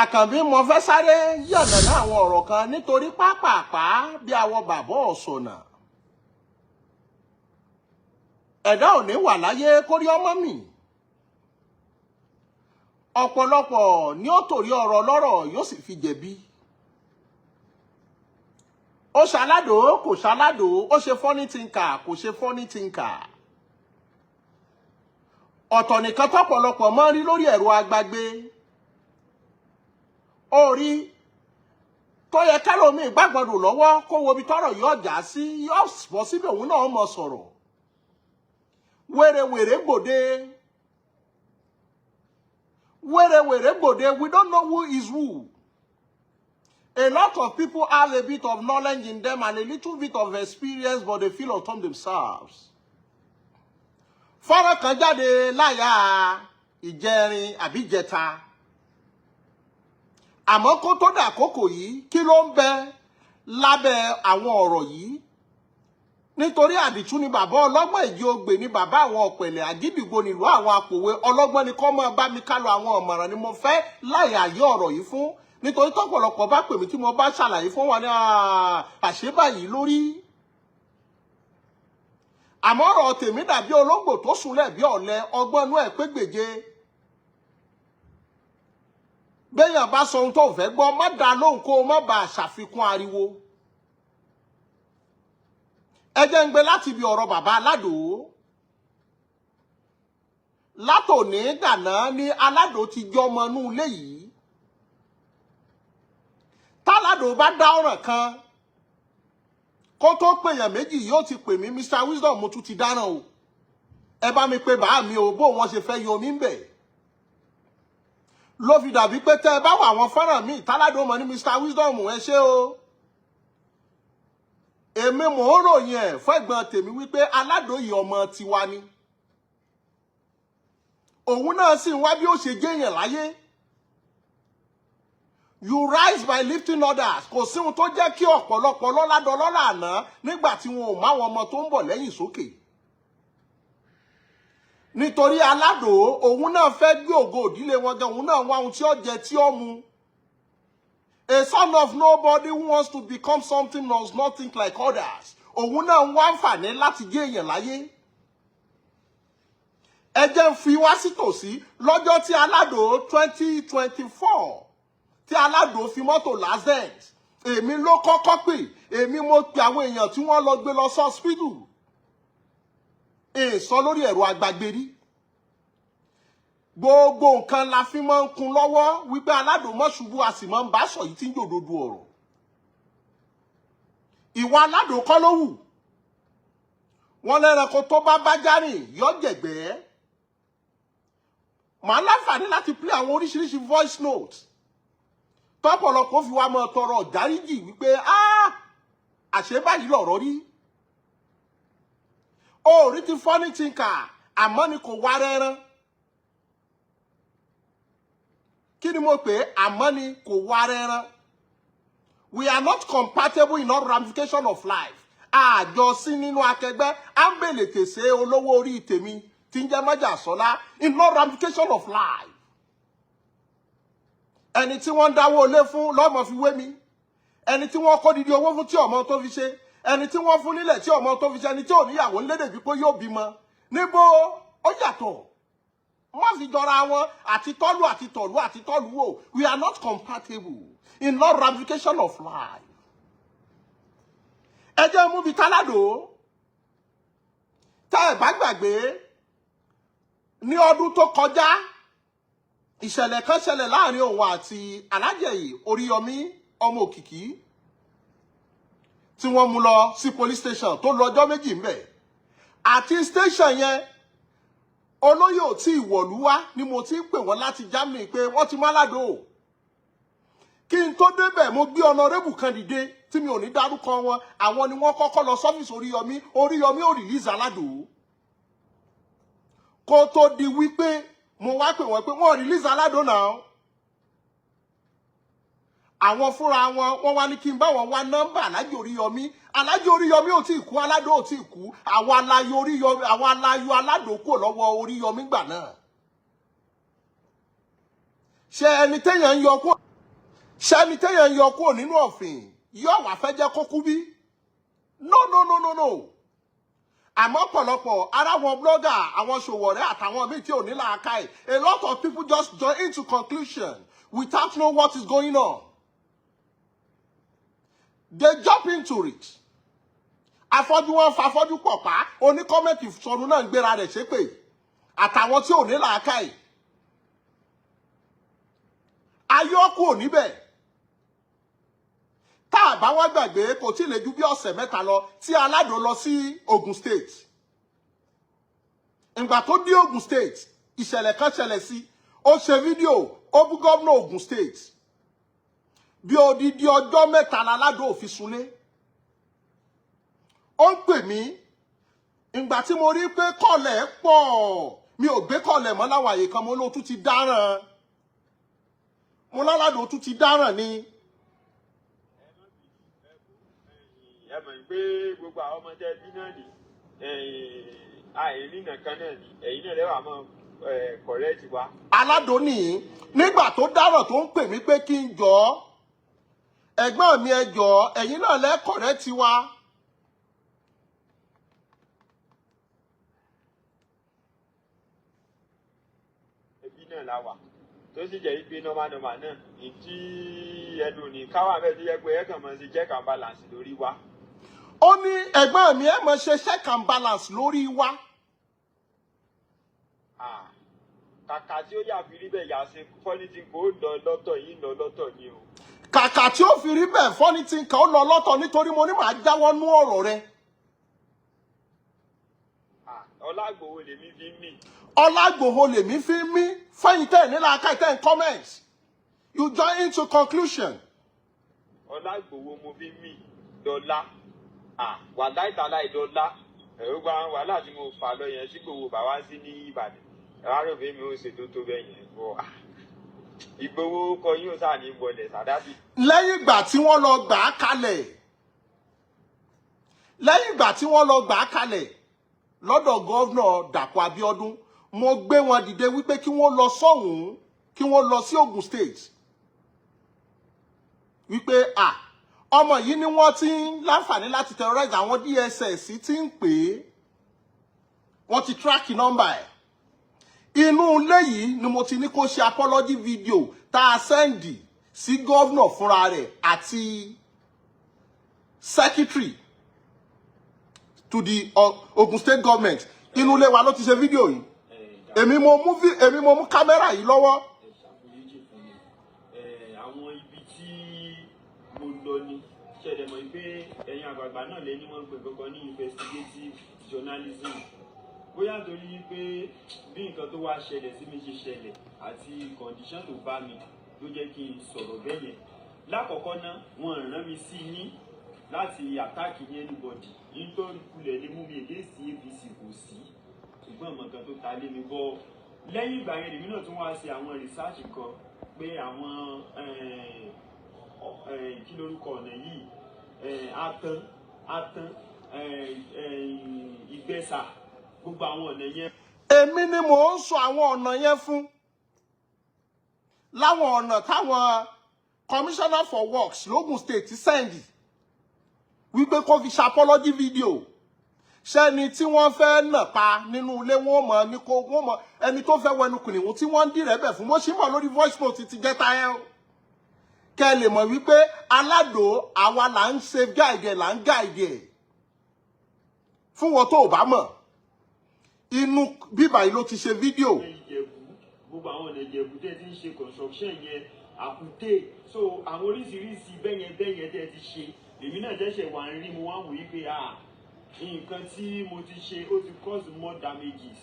Àkànbí, mo fẹ́ sáré yànnàná àwọn ọ̀rọ̀ kan nítorí pápápá bí awọ bàbá ọ̀sọ̀nà. Ẹ̀dá ò ní wà láyé kórí ọmọ mi. Ọ̀pọ̀lọpọ̀ ni ó torí ọ̀rọ̀ lọ́rọ̀ yóò sì fi jẹ̀bi. Ó ṣaládò, kò ṣaládò, ó ṣe funny thinker, kò ṣe funny thinker. Ọ̀tọ̀ nìkan tọ́pọ̀lọpọ̀ máa ń rí lórí ẹ̀rọ agbágbé. Orí tó yẹ kálómi gbàgbọ́dọ̀ lọ́wọ́ kó wo ibi tọ́rọ̀ yóò já sí, yóò bọ́ síbẹ̀, òun náà mọ̀ sọ̀rọ̀. Wèrèwèrè gbòde. Wèrèwèrè gbòde. We don't know who is who. A lot of people have a bit of knowledge in them and a little bit of experience, but they feel upon themselves. Fọ́nrán kan jáde láyà ìjẹrin àbí ìjẹta. Àmọ́ kó tó dà àkókò yìí, kí ló ń bẹ lábẹ́ àwọn ọ̀rọ̀ yìí? Nítorí àdìtú ni bàbá ọlọ́gbọ́n, ìjì ogbè ni bàbá àwọn ọ̀pẹ̀lẹ̀, àgídìgbò nílùú àwọn apòwe. Ọlọ́gbọ́n ni kọ́ máa bá mi kálọ. Àwọn ọ̀mọ̀ràn ni mo fẹ́ láì àyè ọ̀rọ̀ yìí fún, nítorí tọ́pọ̀lọpọ̀ bá pè mí tí mo bá ṣàlàyé fún wọn ní àṣé báyìí lórí. Àmọ́ ọ̀rọ̀ tèmi dàbí olóńgbò tó sùnlẹ̀ bí ọ̀lẹ, ọgbọ́n inú ẹ̀ pé gbèje. Béèyàn bá sọ ohun tó fẹ́ gbọ́, má dá lóhùn kó o má bàa ṣàfikún ariwo. Ẹ jẹ́ ń gbé láti ibi ọ̀rọ̀ bàbá Aládòó. Látòní dàná ní Aládòó ti jọmọ inú ilé yìí. Táládòó bá dá ọ̀ràn kan, kó tó pèèyàn méjì, yóò ti pè mí: "Mr Wisdom, mo tún ti dáràn o, ẹ bá mi pe bàá mi o, bó wọn ṣe fẹ́ yọ mí ń bẹ̀." Ló fi dàbí pé tẹ́ ẹ bá wà àwọn fọ́nrán míì, táládòó mọ̀ ní "Mr Wisdom, ẹ ṣé o." Èmi mò ń ròyìn ẹ̀ fún ẹ̀gbọ́n tèmi wípé Aládòó ọmọ tiwa ni, òun náà sì ń wá bí ó ṣe jẹ́yàn láyé. You rise by lifting others. Kò sí ohun tó jẹ́ kí ọ̀pọ̀lọpọ̀ lọ́ládọ́lọ́lá àná nígbà tí wọn ò máwọn ọmọ tó ń bọ̀ lẹ́yìn sókè, nítorí Aládòó òun náà fẹ́ gbé ògo òdílé wọn gan. Òun náà wá ohun tí ó jẹ, tí ó mu. A son of nobody who wants to become something must not think like others. Òun náà ń wá àǹfààní láti jẹ́ èèyàn láyé. Ẹ jẹ́ ń fi wá sí tòsí. Lọ́jọ́ tí Aládòó, 2024, tí Aládòó fi mọ́tò l'accident, èmi ló kọ́kọ́ pè. Èmi mo pe àwọn èèyàn tí wọ́n lọ gbé lọ sí hospital. Èso lórí ẹ̀rọ agbágbérí, gbogbo nǹkan la fi máa ń kun lọ́wọ́ wípé Aládòó mọ́ ṣubú, a sì máa ń bá sọ yìí tí ń jòdodo ọ̀rọ̀. Ìwà Aládòó kọ́ ló wù wọ́n lẹ́ranko tó bá bá járìn yọ jẹ̀gbẹ́. Màá láǹfààní láti play àwọn oríṣiríṣi voice notes tọ́pọ̀lọpọ̀ fi wá máa tọrọ ìdáríjì wípé àṣé báyìí lọ̀rọ̀ rí. Orí ti funny thinker, àmọ́ ni kò wá rẹ́rán. Kí ni mo pè é? Àmọ́ ni kò wá rẹ́rán. We are not compatible in all ramification of life. Àjọ sí nínú akẹgbẹ́ ámbèlè tèsè olówó orí tèmi tí ń jẹ́ Májàsọ́lá in all ramification of life. Ẹni tí wọ́n ń dáwọ́ ilé fún lọ́mọ fi wé mi, ẹni tí wọ́n kó didi owó fún tí ọmọ tó fi ṣe, ẹni tí wọ́n fún nílẹ̀ tí ọmọ tó fi ṣe, ẹni tí ò níyàwó ńlédè bí pé yóò bímọ níbo, ó yàtọ̀. Má fi jọra wọn. Àti tọ́lú àti tọ̀lú àti tọ́lú wò, we are not compatible in all ramification of life. Ẹ jẹ́ mú bi táládò. Tẹ́ ẹ bá gbàgbé, ní ọdún tó kọjá, ìṣẹ̀lẹ̀ kan ṣẹlẹ̀ láàrin òun àti Alájẹyì Oríyọmí ọmọ Òkìkí, tí wọ́n mú lọ sí police station, tó lọ ọjọ́ 2 ńbẹ̀. Àti station yẹn, olóyè ò tí ìwọ̀lú wá ni mo ti ń pè wọ́n láti Germany pé wọ́n ti má ládò. Kí n tó débẹ̀, mo gbé honourable kan dìde tí mi ò ní dárúkọ wọn. Àwọn ni wọ́n kọ́kọ́ lọ sọ́fíìsì Oríyọmí. Oríyọmí ò release Aládò. Kó tó di wípé mo wá pè wọ́n pé wọ́n release Aládò náà, àwọn fúnra wọn, wọ́n wá ní kí n bá wọn wá nọ́mbà Alájì Oríyọmí. Alájì Oríyọmí ò tí ì kú, Aládò ò tí ì kú. Àwọn aláyọ Oríyọmí, àwọn aláyọ Aládò kò lọ́wọ́ Oríyọmí gbà náà. Ṣé ẹni téèyàn ń yọ kó Ṣẹ́ni téèyàn yọ kúrò nínú ọ̀fìn yóò wá fẹ́ jẹ́ kó kú bí? No, no, no, no, no. Àmọ́ pọ̀lọpọ̀ ara wọn, blogger, àwọn Ṣòwòrẹ́ àtàwọn míì tí ò ní làákàyè, a lot of people just join into conclusion without know what is going on. They jump into it. Afọ́jú wọn fa afọ́jú pọ̀ pa oní comment sọnù náà ń gbéra rẹ̀ ṣépè àtàwọn tí ò ní làákàyè. Ayọ́kù ò níbẹ̀. Tá a bá wá gbàgbé, kò tí ì lè ju bí ọ̀sẹ̀ 3 lọ tí Aládò lọ sí Ogun State. Ìgbà tó dé Ogun State, ìṣẹ̀lẹ̀ kan ṣẹlẹ̀ sí, ó ṣe fídíò, ó bú gómìnà Ogun State. Bí odidi ọjọ́ 3 l'Aládò ò fi sunlé. Ó ń pè mí. Ìgbà tí mo rí pé call ẹ̀ pọ̀, mi ò gbé call ẹ̀ mọ́ láwọn àyè kan. Mo ló tún ti dáràn, mo láládò tún ti dáràn ni. Ẹ mọ̀ pé gbogbo àwọn ọmọdé bí náà ní àìrìnà kan náà ní ẹ̀yin náà lẹ́wà mọ́ correct wa. Aládò nìyí. Nígbà tó dáràn, tó ń pè mí pé kí n jọ ẹ̀gbọ́n mi, ẹ jọ, ẹ̀yin náà lẹ́kọ̀ọ́rẹ́ tiwa. Ẹbí náà la wà, tó sì jẹ́ pé normal normal náà ní tí ẹnu ní káwá bẹ́ẹ̀, tó yẹ pé ẹ kàn máa ṣe check and balance lórí wa. Ó ní, "Ẹ̀gbọ́n mi, ẹ mọ̀ ṣe check and balance lórí wa." Ah, kàkà tí ó yà fi rí bẹ́ẹ̀, yà ṣe fọ́nìtì kò lọ lọ́tọ̀ yìí, lọ lọ́tọ̀ ni o. Kàkà tí ó fi rí bẹ́ẹ̀, fọ́nì tí nǹkan ó lọ lọ́tọ̀, nítorí mo ní màá jáwọ́ nú ọ̀rọ̀ rẹ. Ah, Ọlágbòho lèmi fi ń mì. Ọlágbòho lèmi fi ń mí. Fẹ́yìn tẹ́ ẹ̀ nílá ká tẹ́ ẹ̀ ń comment, you join into conclusion. Ọlágbòho mo fi ń mì dọ́là. Ah, wàláì tàláì dọ́là ẹ̀rọ gba wàhálà tí mo fà lọ yẹn sí Ìgbòho bá wá sí ní Ìbàdàn, ẹ wá rò pé mi ò ṣètò tó bẹ́ẹ̀ yẹn bọ́. Ah, Ìgbòho kọ yóò sáà ní wọlé sàdábì. Lẹ́yìn ìgbà tí wọ́n lọ gbà á kalẹ̀, lẹ́yìn ìgbà tí wọ́n lọ gbà á kalẹ̀ lọ́dọ̀ governor Dàpọ̀ Abíọ́dún, mo gbé wọn dìde wípé kí wọ́n lọ sọ́hùn-ún, kí wọ́n lọ sí Ogun State, wípé à ọmọ yìí ni wọ́n ti ń láǹfààní láti terrorize. Àwọn DSS ti ń pè é, wọ́n ti track number ẹ̀. Inú ilé yìí ni mo ti ní kó ṣe apology video tá a send sí governor fúnra rẹ̀ àti secretary to the Ogun State government. Inú ilé wa ló ti ṣe fídíò yìí. Èmi mo mú kámẹ́rà yìí lọ́wọ́. Ẹ ṣàforíjì fún mi. Àwọn ibi tí mo lọ ni ṣẹlẹ̀ mọ̀ pé ẹ̀yin àgbààgbà náà lẹ́ni wọ́n ń pè kankan ní investigative journalism, bóyá nítorí pé bí nǹkan tó wá ṣẹlẹ̀ sí mi ṣe ṣẹlẹ̀ àti condition tó bá mi ló jẹ́ kí n sọ̀rọ̀ bẹ́ẹ̀ yẹn. Lákọ̀ọ́kọ́ ná, wọn rán mi sí yín láti attack ní anybody nítorí kulẹ̀ lè mú mi against APC, kò sí. Ṣùgbọ́n ọmọ kan tó ta lé mi bọ́ lẹ́yìn ìgbà yẹn, lèmi náà tún wá ṣe àwọn research kan pé àwọn kí lórúkọ ọ̀nà yìí, Atan Atan, Ìgbẹ́sà, gbogbo àwọn ọ̀nà yẹn. Èmi ni mò ń sọ àwọn ọ̀nà yẹn fún, láwọn ọ̀nà táwọn commissioner for works l'Ogun State send wípé kó fi ṣe apology video. Ṣẹ́ni tí wọ́n fẹ́ nà pa nínú ilé, wọn mọ̀ ní kó wọ́n mọ̀ ẹni tó fẹ́ wẹnu kìnìún tí wọ́n ń dìrẹ́ bẹ̀ fún. Mo ṣì mọ̀ lórí voice note ti jẹ́ta ẹ́ o, kẹ́ ẹ lè mọ̀ wípé Aládò, àwa là ń ṣe guide ẹ̀, là ń guide ẹ̀ fún wọn. Tó o bá mọ̀, inú bíbà yìí ló ti ṣe fídíò. Ìjẹ̀bú, gbogbo àwọn ọ̀nà Ìjẹ̀bú tẹ́ ti ń ṣe construction yẹn, Àkúté, so àwọn oríṣiríṣi bẹ́yẹn bẹ́yẹn tẹ́ ti ṣe, èmi náà ṣẹ̀ṣẹ̀ wà ń rí. Mo wá wò yí pé ah, nǹkan tí mo ti ṣe, ó ti cause more damages,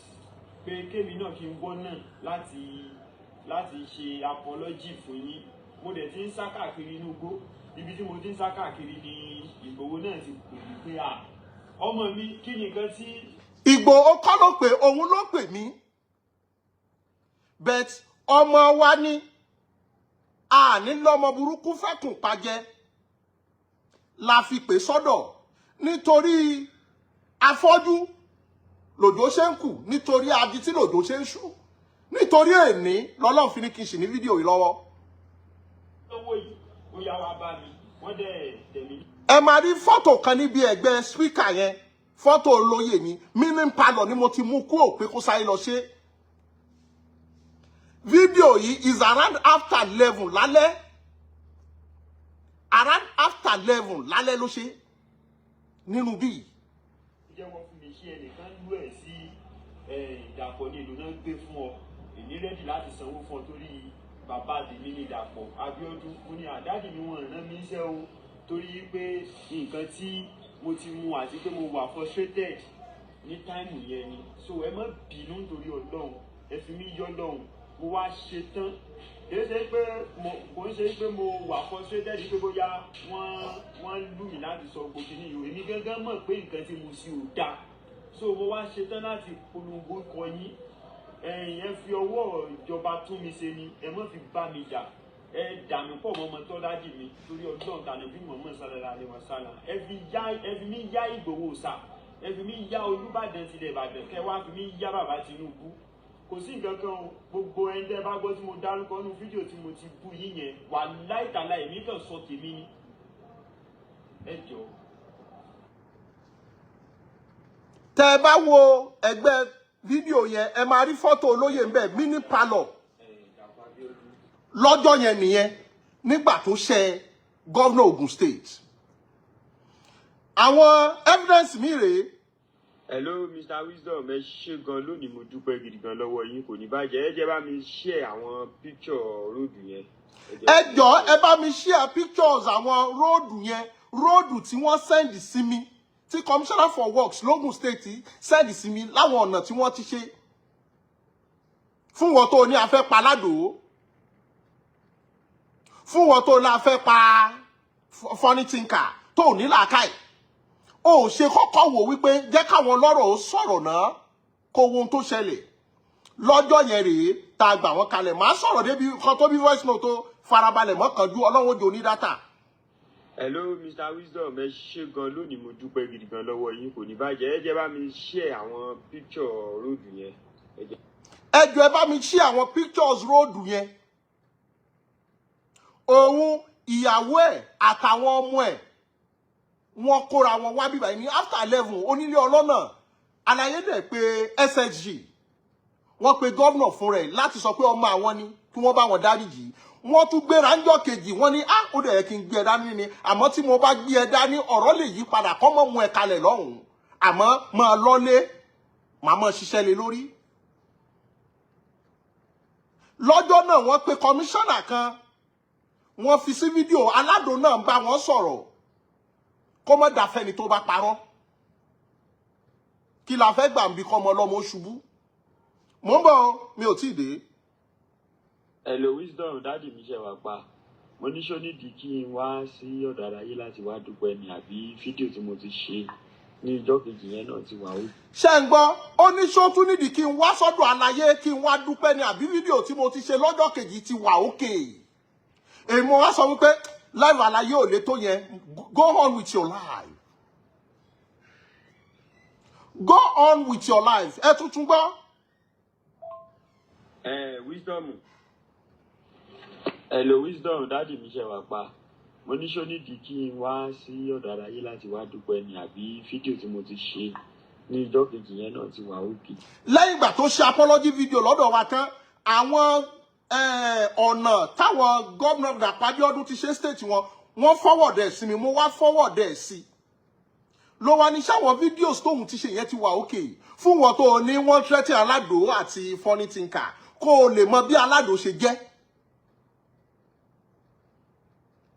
pé kémi náà kí n wọ́ náà láti ṣe apology fún yín. Mo dẹ̀ ti ń sá káàkiri inú igbó. Ibi tí mo ti ń sá káàkiri ni Ìgbòho náà ti pè mí pé ah, ọmọ mi, kí ni nǹkan tí. Ìgbòho kọ́ ló pè, òun ló pè mí, but ọmọ wa ní àní lọ́mọ burúkú fẹ́kùn pajẹ la fi pè sọ́dọ̀, nítorí afọ́jú lòjó ṣe ń kù, nítorí adití lòjó ṣe ń ṣú, nítorí èní lọ́lọ́run fi ní kí n ṣì ní fídíò yìí lọ́wọ́. Lọ́wọ́ yìí. Ó yá, wá bá mi. Wọ́n dẹ̀ tẹ̀mí. Ẹ máa rí fọ́tò kan níbi ẹ̀gbẹ́ speaker yẹn, fọ́tò olóyè ni. Meeting parlour ni mo ti mú kúrò pé kó sáré lọ ṣe fídíò yìí. Is around after 11 lálẹ́, around after 11 lálẹ́ ló ṣe nínú bíi. Jẹ́wọ́ fún mi, ṣé ẹnìkan lú ẹ̀ sí Dàpọ̀ ní ìlú náà gbé fún ọ? Èmi ready láti sanwó fún ọ torí bàbá tèmi ní Dàpọ̀ Abíọ́dún. Mo ní àdáàdì mi, wọn rán mi iṣẹ́ o, torí pé nǹkan tí mo ti mu àti pé mo wà frustrated ní time yẹn ni. So ẹ má bínú nítorí Ọlọ́run, ẹ fi mí yọ́ lọ́hùn. Mo wá ṣe tán, kì í ṣe pé mo kò ń ṣe pé mo wà frustrated pé bóyá wọ́n lù mí láti sọ gbogbo kìíní yìí o. Èmi gángan mọ̀ pé nǹkan tí mo ṣe ò dáa, so mo wá ṣe tán láti polongo kọ yín. Ẹ̀yin, ẹ fi ọwọ́ ìjọba tún mi ṣe ni, ẹ má fi bá mi jà. Ẹ dà mí pọ̀ mọ́ ọmọ tọ́lájì mi torí Ọlọ́run tàbí bí mọ̀mọ́ sálẹ̀ alẹ́ wọn sálà. Ẹ fi mí yá Ìgbòho sà, ẹ fi mí yá Olúbàdàn tilẹ̀ Ìbàdàn, kẹ wá fi mí yá bàbá Tinubu. Kò sí nǹkan kan o. Gbogbo ẹni tẹ́ bá gbọ́ tí mo dárúkọ nínú fídíò tí mo ti bú yín yẹn, wà láìtàlá, èmi kàn sọ tèmi ni. Ẹ jọ̀ọ́. Tẹ́ ẹ bá wo ẹ̀gbẹ́ fídíò yẹn, ẹ máa rí fọ́tò olóyè ń bẹ̀, meeting parlour Ẹ Dàpọ̀ Abíọ́dún. lọ́jọ́ yẹn nìyẹn, nígbà tó ṣe governor Ogun State. Àwọn evidence mi rèé. Hello, Mr Wisdom, ẹ ṣé gan lónìí, mo dúpẹ́ gidi gan lọ́wọ́ yín, kò ní bàjẹ́. Ẹ jẹ́ bá mi share àwọn picture road yẹn. Ẹ jọ̀ọ́, ẹ bá mi share pictures àwọn road yẹn, road tí wọ́n send sí mi, tí Commissioner for Works l'Ogun State send sí mi, láwọn ọ̀nà tí wọ́n ti ṣe fún wọn tó ní a fẹ́ pa ládòó, fún wọn tó ní a fẹ́ pa Funny Thinker tó ní làákàyè. Ó ṣe kọ́kọ́ wò wípé jẹ́ káwọn ọlọ́rọ̀ ó sọ̀rọ̀ náà, kó wo ohun tó ṣẹlẹ̀ lọ́jọ́ yẹn rèé tá a gbà wọ́n kalẹ̀. Màá sọ̀rọ̀ débi kan tó bí voice note tó farabalẹ̀ mọ́kànjú. Ọlọ́run ó jò ní data. Hello, Mr Wisdom, ẹ ṣé gan lónìí, mo dúpẹ́ gidi gan lọ́wọ́ yín, kò ní bàjẹ́. Ẹ jẹ́ bá mi share àwọn picture road yẹn. Ẹ jẹ́ Ẹ jọ̀ọ́, ẹ bá mi share àwọn pictures road yẹn. Òun, ìyàwó ẹ̀ àtàwọn ọmọ ẹ̀, wọ́n kóra wọn wá bíbá yìí ní after 11. Onílé ọlọ́nà àlàyé dẹ̀ pé SSG, wọ́n pe gómìnà fún rẹ̀ láti sọ pé ọmọ àwọn ni kí wọ́n bá wọn dáríjì. Wọ́n tún gbéra ńjọ́ kejì, wọ́n ní á ó dẹ̀ yẹ kí n gbé ẹ dání ni, àmọ́ tí mo bá gbé ẹ dání, ọ̀rọ̀ lè yí padà kọ́ mọ́ mú ẹ kalẹ̀ lọ́hùn-ún, àmọ́ máa lọ́lé, màá mọ́ ṣiṣẹ́ lé lórí. Lọ́jọ́ náà, wọ́n pe kọmíṣánná kan, wọ́n fi sí fídíò aládùn náà, ń bá wọn sọ̀rọ̀ kó mọ́ dàfẹ́ni tó bá parọ́. Kí la fẹ́ gbà ń bí kọ́ ọmọ ọlọ́mọ ó ṣubú? Mò ń bọ̀, mi ò tí ì dé. Hello Wisdom, daddy mi, ṣe wà pa? Mo ní ṣó nídìí kí n wá sí ọ̀dọ̀ àlàyé láti wá dúpẹ́ ni, àbí fídíò tí mo ti ṣe ní ìjọ́ kejì yẹn náà ti wà ó? Ṣé ń gbọ́? Ó ní ṣó tún nídìí kí n wá sọ́dọ̀ àlàyé kí n wá dúpẹ́ ni, àbí fídíò tí mo ti ṣe lọ́jọ́ kejì ti wà ókè? Èmi wá sọ wípé live àlàyé ò lè tó yẹn. Go on with your life, go on with your life. Ẹ tuntun gbọ́. Ẹ Wisdom, hello Wisdom, daddy mi, ṣe wà pa? Mo ní ṣó nídìí kí n wá sí ọ̀dọ̀ àlàyé láti wá dúpẹ́ ni, àbí fídíò tí mo ti ṣe ní ìjọ́ kejì yẹn náà ti wà ókè? Lẹ́yìn ìgbà tó ṣe apology video lọ́dọ̀ wa tán, àwọn ọ̀nà táwọn gómìnà Dàpọ̀ Abíọ́dún ti ṣe state wọn, wọ́n forward ẹ̀ sí mi. Mo wá forward ẹ̀ sí ló wá ní sáwọn videos tóun ti ṣe yẹn ti wà òkè fún wọn tó ní wọ́n threaten Aládò àti Funny Thinker, kó o lè mọ bí Aládò ṣe jẹ́.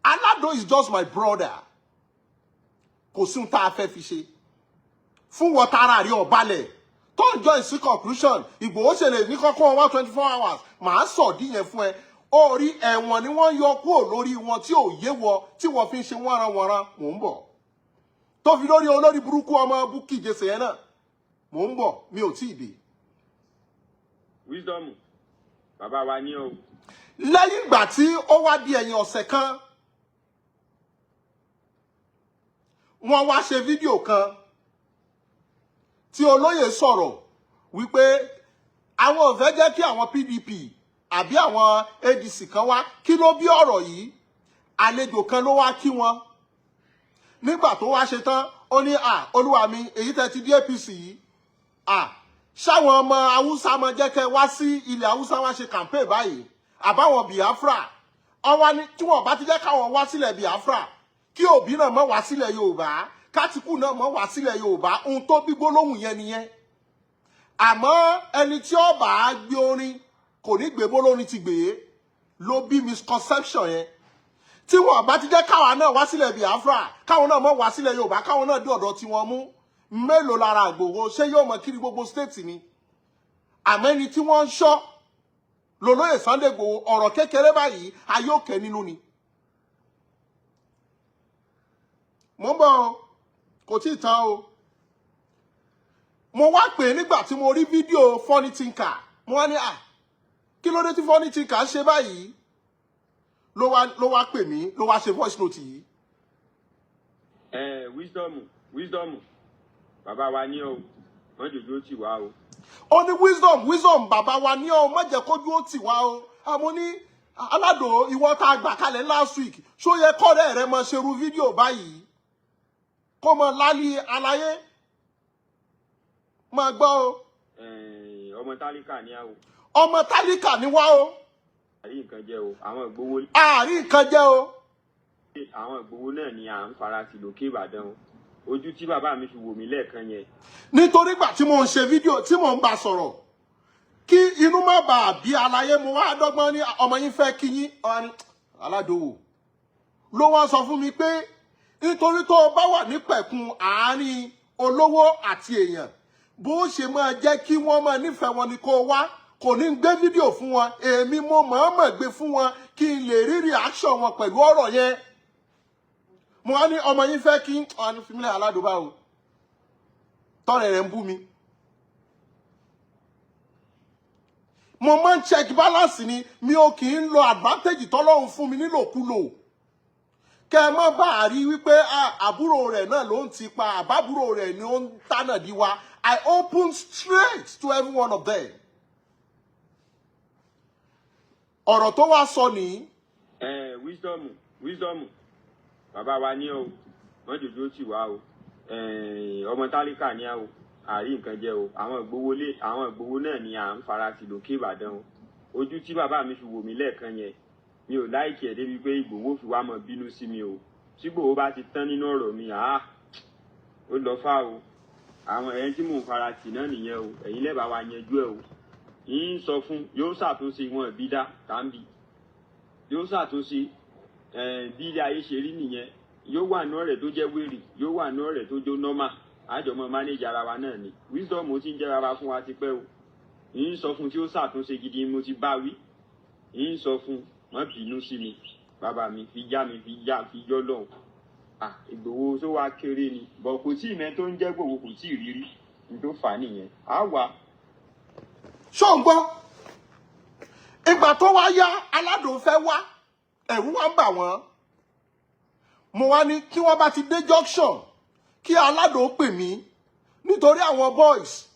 Aládò is just my brother. Kò sí ohun tá a fẹ́ fi ṣe fún wọn tara rí ọ̀balẹ̀ tó ń join sí conclusion. Ìgbòho ṣe lè ní kọ́kọ́ wọn 24 hours. Màá sọ̀ díyẹn fún ẹ. Orí ẹ̀wọ̀n ni wọ́n yọ kúrò lórí wọn tí ò yé wọ, tí wọ́n fi ń ṣe wọ́nranwọ̀nran. Mò ń bọ̀, tó fi lórí olórí burúkú ọmọ Bukky Jesse yẹn náà. Mò ń bọ̀, mi ò tí ì dé. Wisdom, bàbá wa ní o. Lẹ́yìn ìgbà tí ó wá di ẹ̀yìn ọ̀sẹ̀ kan, wọ́n wá ṣe fídíò kan tí olóyè sọ̀rọ̀ wípé àwọn ò fẹ́ jẹ́ kí àwọn PDP àbí àwọn ADC kan wá. Kí ló bí ọ̀rọ̀ yìí? Àlejò kan ló wá kí wọn. Nígbà tó wá ṣe tán, ó ní, "À, olúwa mi, èyí tẹ́ ti dé APC yìí, à ṣáwọn ọmọ Haúsá máa jẹ́ kẹ́ wá sí ilẹ̀ Haúsá wá ṣe campaign báyìí, àbáwọn Biafra ọwọ́ ní tí wọ́n bá ti jẹ́ káwọn wá sílẹ̀ Biafra, kí Òbí náà mọ̀ wá sílẹ̀ Yorùbá, kátìkù náà mọ̀ wá sílẹ̀ Yorùbá." Ohun tó bí gbólóhùn yẹn nìyẹn. Àmọ́ ẹni tí ó bá gbé orin kò ní gbé bólórin ti gbé, ló bí misconception yẹn. Tí wọn bá ti jẹ́ káwa náà wá sílẹ̀ Biafra, káwọn náà mọ̀ wá sílẹ̀ Yorùbá, káwọn náà dé ọ̀dọ̀ tí wọ́n mú. Mélòó lára Ìgbòho? Ṣé yóò mọ kiri gbogbo state ni? Àmọ́ ẹni tí wọ́n ń ṣọ́ lolóyè Sunday Igboho, ọ̀rọ̀ kékeré báyìí ayé òkè nínú ni. Mo ń bọ̀ o, kò tí ì tán o. Mo wá pè é nígbà tí mo rí fídíò Funny Thinker. Mo wá ní, "À, kí ló dé tí Funny Thinker ṣe báyìí?" Ló wá pè mí, ló wá ṣe voice note yìí. Ẹ Wisdom, Wisdom, bàbá wa ní o, wọn jòjó tì wá o. Ó ní, "Wisdom, Wisdom, bàbá wa ní ọ, má jẹ́ kójú ó tì wá o." Àmọ́ ní aládò, ìwọ tá a gbà kalẹ̀ last week, ṣó yẹ kọ́rẹ́ rẹ mọ ṣerú fídíò báyìí, kó mọ lálí aláyé máa gbọ́ o? Ẹ ọmọ tálíkà ní a o. Ọmọ tálíkà ni wá o. Àrí nǹkan jẹ o, àwọn Ìgbowó. Àárín nǹkan jẹ́ o. Àwọn Ìgbowó náà ni à ń fara sí lókè Ìbàdàn o. Ojú tí bàbá mi fi wò mí lẹ́ẹ̀kan yẹn. Nítorí gbà tí mo ń ṣe fídíò tí mò ń bá sọ̀rọ̀, kí inú má bàa bí aláyé, mo wá dọ́gbọ́n ní ọmọ yín fẹ́ kí yín. Ọ̀hún ni aládòwò ló wá sọ fún mi pé nítorí tó o bá wà nípẹ̀kun àárín olówó àti èèyàn, bó ṣe máa jẹ́ kí wọ́n máa nífẹ̀ẹ́ wọn ni kó wá. Kò ní gbé fídíò fún wọn, èmi mo mọ̀ọ́mọ̀ gbé fún wọn kí n lè rí reaction wọn pẹ̀lú ọ̀rọ̀ yẹn. Mo wá ní ọmọ yín fẹ́ kí ọ̀hún ní fímílẹ̀ aládùúgbò o, tọ́rẹ̀ rẹ̀ ń bú mi. Mo máa ń check balance ni, mi ò kì í lo advantage tọ́lọ́run fún mi nílòkulò. Kẹ ẹ má bàa rí wípé àbúrò rẹ̀ náà ló ń ti pa, àbábúrò rẹ̀ ni ó ń tánà di wa. I open straight to every one of them. Ọ̀rọ̀ tó wá sọ nìyí. Ẹ Wisdom, Wisdom, bàbá wa ní o, wọn jòjó tì wá o. Ẹ ọmọ tálíkà ní a o, àrí nǹkan jẹ o. Àwọn Ìgbowó lé àwọn Ìgbowó náà ni à ń fara sí lókè Ìbàdàn o. Ojú tí bàbá mi fi wò mí lẹ́ẹ̀kan yẹn, mi ò like ẹ̀ débi pé Ìgbòho fi wá mọ bínú sí mi o. Tí Ìgbòho bá ti tán nínú ọ̀rọ̀ mi, àá ó lọ fá o. Àwọn ẹ̀yìn tí mò ń fara tì náà nìyẹn o. Ẹ̀yin lẹ́bàá wa yanjú ẹ̀ o. Yín sọ fún yóò ṣàtúnṣe wọn bí dá tàbí yóò ṣàtúnṣe. Bí ilé ayé ṣe rí nìyẹn. Yóò wà ní ọ̀rẹ́ tó jẹ́ wèrè, yóò wà ní ọ̀rẹ́ tó jó normal. Àjọmọ́ manage ara wa náà ni. Wisdom ó ti ń jẹ́ rárá fún wa tipẹ́ o. Yín sọ fún tí ó ṣàtúnṣe gidi, mo ti bá wí. Yín sọ fún má bínú sí mi, bàbá mi fi já mi fi já fi yọ́ lọ́hùn. Ah, Ìgbòho tó wá kéré ni bọ̀, kò tí ì mẹ́ tó ń jẹ́ Ìgbòho, kò tí ì rírí ní tó fà á nìyẹn. Á wà. Ṣó ń gbọ́? Ìgbà tó wá yá, aládùn fẹ́ wá, ẹ̀rù wá ń bà wọ́n. Mo wá ní kí wọ́n bá ti dé junction, kí aládùn pè mí, nítorí àwọn boys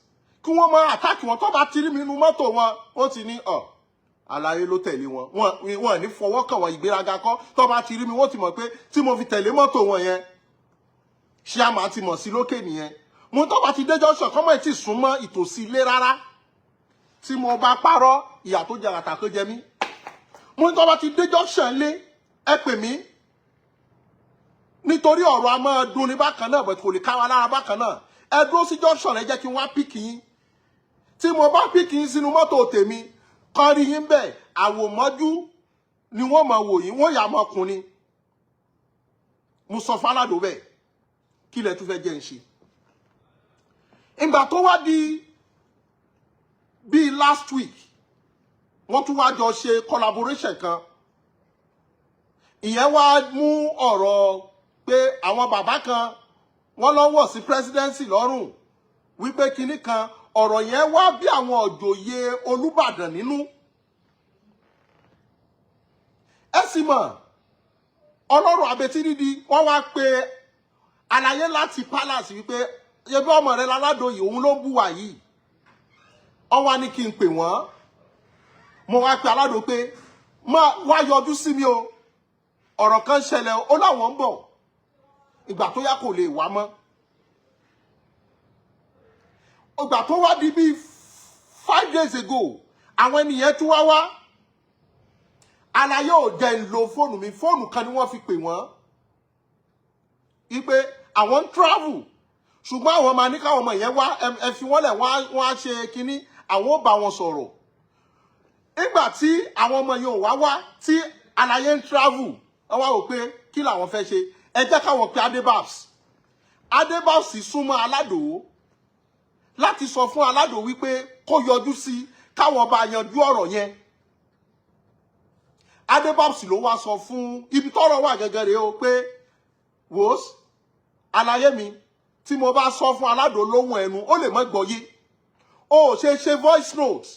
kí wọ́n máa attack wọn. Tó bá ti rí mi nínú mọ́tò wọn, ó ti ní ọ̀ àlàyé ló tẹ̀lé wọn, wọn ní fọwọ́ kàn wọ́n. Ìgbéraga kọ́. Tó bá ti rí mi, wọ́n ti mọ̀ pé tí mo fi tẹ̀lé mọ́tò wọn yẹn, ṣé a máa ti mọ̀ sí lókè nìyẹn. Mo tó bá ti dé junction, kọ́mọ̀ ẹ̀ tí súnmọ́ ìtòsí ilé rárá. Tí mo bá parọ́, ìyà tó jẹ àtà tó jẹ mí. Mo ní tó bá ti dé junction lé, ẹ pè mí, nítorí ọ̀rọ̀ a máa dùn ní bákan náà, bẹ̀ kò lè ká wa lára bákan náà. Ẹ dúró sí junction, ẹ jẹ́ kí n wá pick yín. Tí mo bá pick yín sínú mọ́tò tèmi, kọ́ rí yín bẹ́ẹ̀, àwòmọ́jú ni wọ́n máa wò yín, wọ́n yà mọ́kùnrin. Mo sọ fáládò bẹ́ẹ̀. Kí lẹ tún fẹ́ jẹ́ ń ṣe? Ìgbà tó wá di bíi last week, wọ́n tún wá jọ ṣe collaboration kan. Ìyẹn wá mú ọ̀rọ̀ pé àwọn bàbá kan wọ́n lọ wọ̀ sí presidency lọ́rùn, wípé kinní kan. Ọ̀rọ̀ yẹn wá bí àwọn òjòyè Olúbàdàn nínú. Ẹ sì mọ̀ ọlọ́run àbetí dídí. Wọ́n wá pe àlàyé láti palace wípé ebi ọmọ rẹ láládòyè, òun ló ń bú wa yìí. Wọ́n wá ní kí n pè wọ́n. Mo wá pe aládò pé má wá yọjú sí mi o. Ọ̀rọ̀ kan ṣẹlẹ̀, ó láwọn ń bọ̀. Ìgbà tó yá, kò lè wá mọ́. Ìgbà tó wá di bíi 5 days ago, àwọn ènìyàn tún wá wá. Aláyé ò jẹ́ ń lo fóònù mi. Fóònù kan ni wọ́n fi pè wọ́n wípé àwọn ń travel, ṣùgbọ́n àwọn máa ní káwọn ọmọ yẹn wá. Ẹ fi wọ́n lẹ̀, wọ́n á ṣe kínní, àwọn ò bá wọn sọ̀rọ̀. Nígbà tí àwọn ọmọ yẹn ò wá wá, tí aláyé ń travel, wọ́n wá wò pé kí làwọn fẹ́ ṣe? Ẹ jẹ́ káwọn pe Adébabs. Adébabs súnmọ́ Aládòó láti sọ fún Aládòó wípé kó yọjú sí káwọn bá yanjú ọ̀rọ̀ yẹn. Adébabs ló wá sọ fún ibi tọ́rọ̀ wà gẹ́gẹ́ rèé o pé, wòós, aláyé mi, tí mo bá sọ fún Aládòó lóhùn ẹnu, ó lè má gbọ́yé. O ò ṣe ṣe voice note,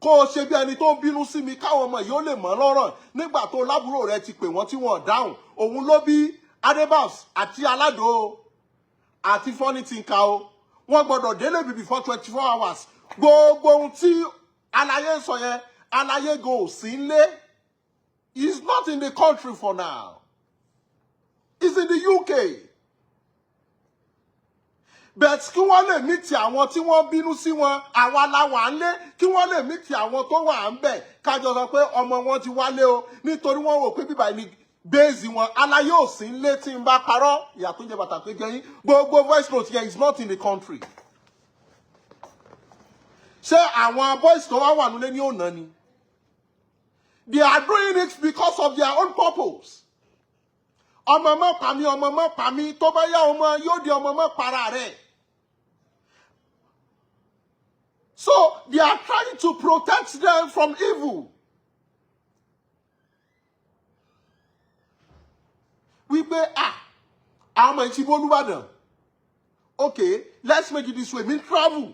kó o ṣe bí ẹni tó ń bínú sí mi, káwọn ọmọ yìí ó lè mọ̀ lọ́rọ̀. Nígbà tó lábúrò rẹ ti pè wọ́n tí wọ́n dáhùn, òun ló bí Adébabs àti Aládòó àti Funny Thinker o. Wọ́n gbọ́dọ̀ délé bí before 24 hours. Gbogbo ohun tí aláyé ń sọ yẹn, aláyé gan ò sí nlé. He is not in the country for now, he is in the UK, but kí wọ́n lè meet àwọn tí wọ́n bínú sí wọn, àwa la wà ń lé, kí wọ́n lè meet àwọn tó wà ń bẹ̀, kájọ sọ pé ọmọ wọn ti wálé o, nítorí wọ́n wò pé bíbá ní base wọn. Aláyé ò sí ń lé. Tí n bá parọ́, ìyà tó ń jẹ bàtà tó jẹ yín. Gbogbo voice note yẹn is not in the country. Ṣé àwọn boys tó wá wà nílé ní òná ni? They are doing it because of their own purpose. Ọmọ mọ́ pa mí, ọmọ mọ́ pa mí, tó bá yá, ọmọ yóò di ọmọ mọ́ para rẹ̀. So they are trying to protect them from evil. Wípé, ah, àwọn ọmọ ìtì Olúbàdàn. Okay, let's make it this way. Mi travel,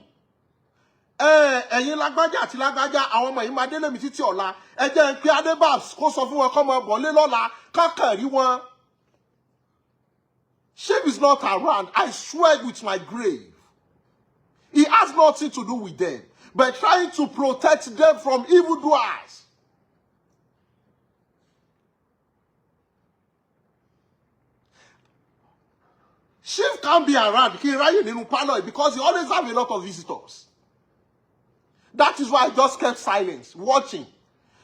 ẹ̀yin lágbájá àti lágbájá, àwọn ọmọ yìí máa délé mi títí ọ̀la. Ẹ jẹ́ ń pé Adébabs kó sọ fún wọn kọ́ mọ bọ̀ lé lọ́la, kákàn rí wọn. Chief is not around. I swear with my grave. He has nothing to do with them, but trying to protect them from evildoers. Chief can't be around kí n ráyè nínú parlour because he always have a lot of visitors. That is why I just kept silence, watching.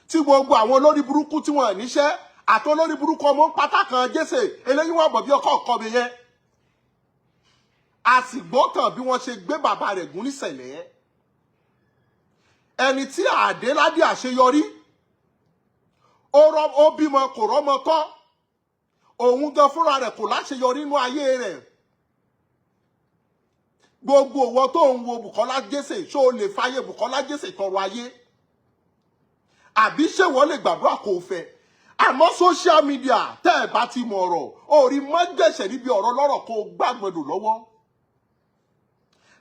Tí gbogbo àwọn olórí burúkú tí wọ́n níṣẹ́ àti olórí burúkú ọmọ ń pátá kan jẹ́sẹ̀ eléyìí, wọ́n bọ̀ bí ọkọ̀ ọkọ mi yẹn. A sì gbọ́ tàn bí wọ́n ṣe gbé bàbá rẹ̀ gún nísẹ̀lẹ̀. Ẹni tí àdéládé àṣeyọrí, ó bímọ, kò rọ́mọ tọ́, òun gan fúnra rẹ̀ kò láṣeyọrí nínú ayé rẹ̀. Gbogbo òwò tó ń wo Bùkọ́lá Jésè, ṣó o lè fàyè Bùkọ́lá Jésè tọrọ ayé? Àbí ṣé wọ́n lè gbàdúrà kó o fẹ́? Àmọ́ social media, tẹ́ ẹ̀ bá ti mọ̀ ọ̀rọ̀ orí mọ́ gbẹ̀ṣẹ̀ níbi ọ̀rọ̀ lọ́rọ̀, kó o gbàgbọ́dọ̀ lọ́wọ́.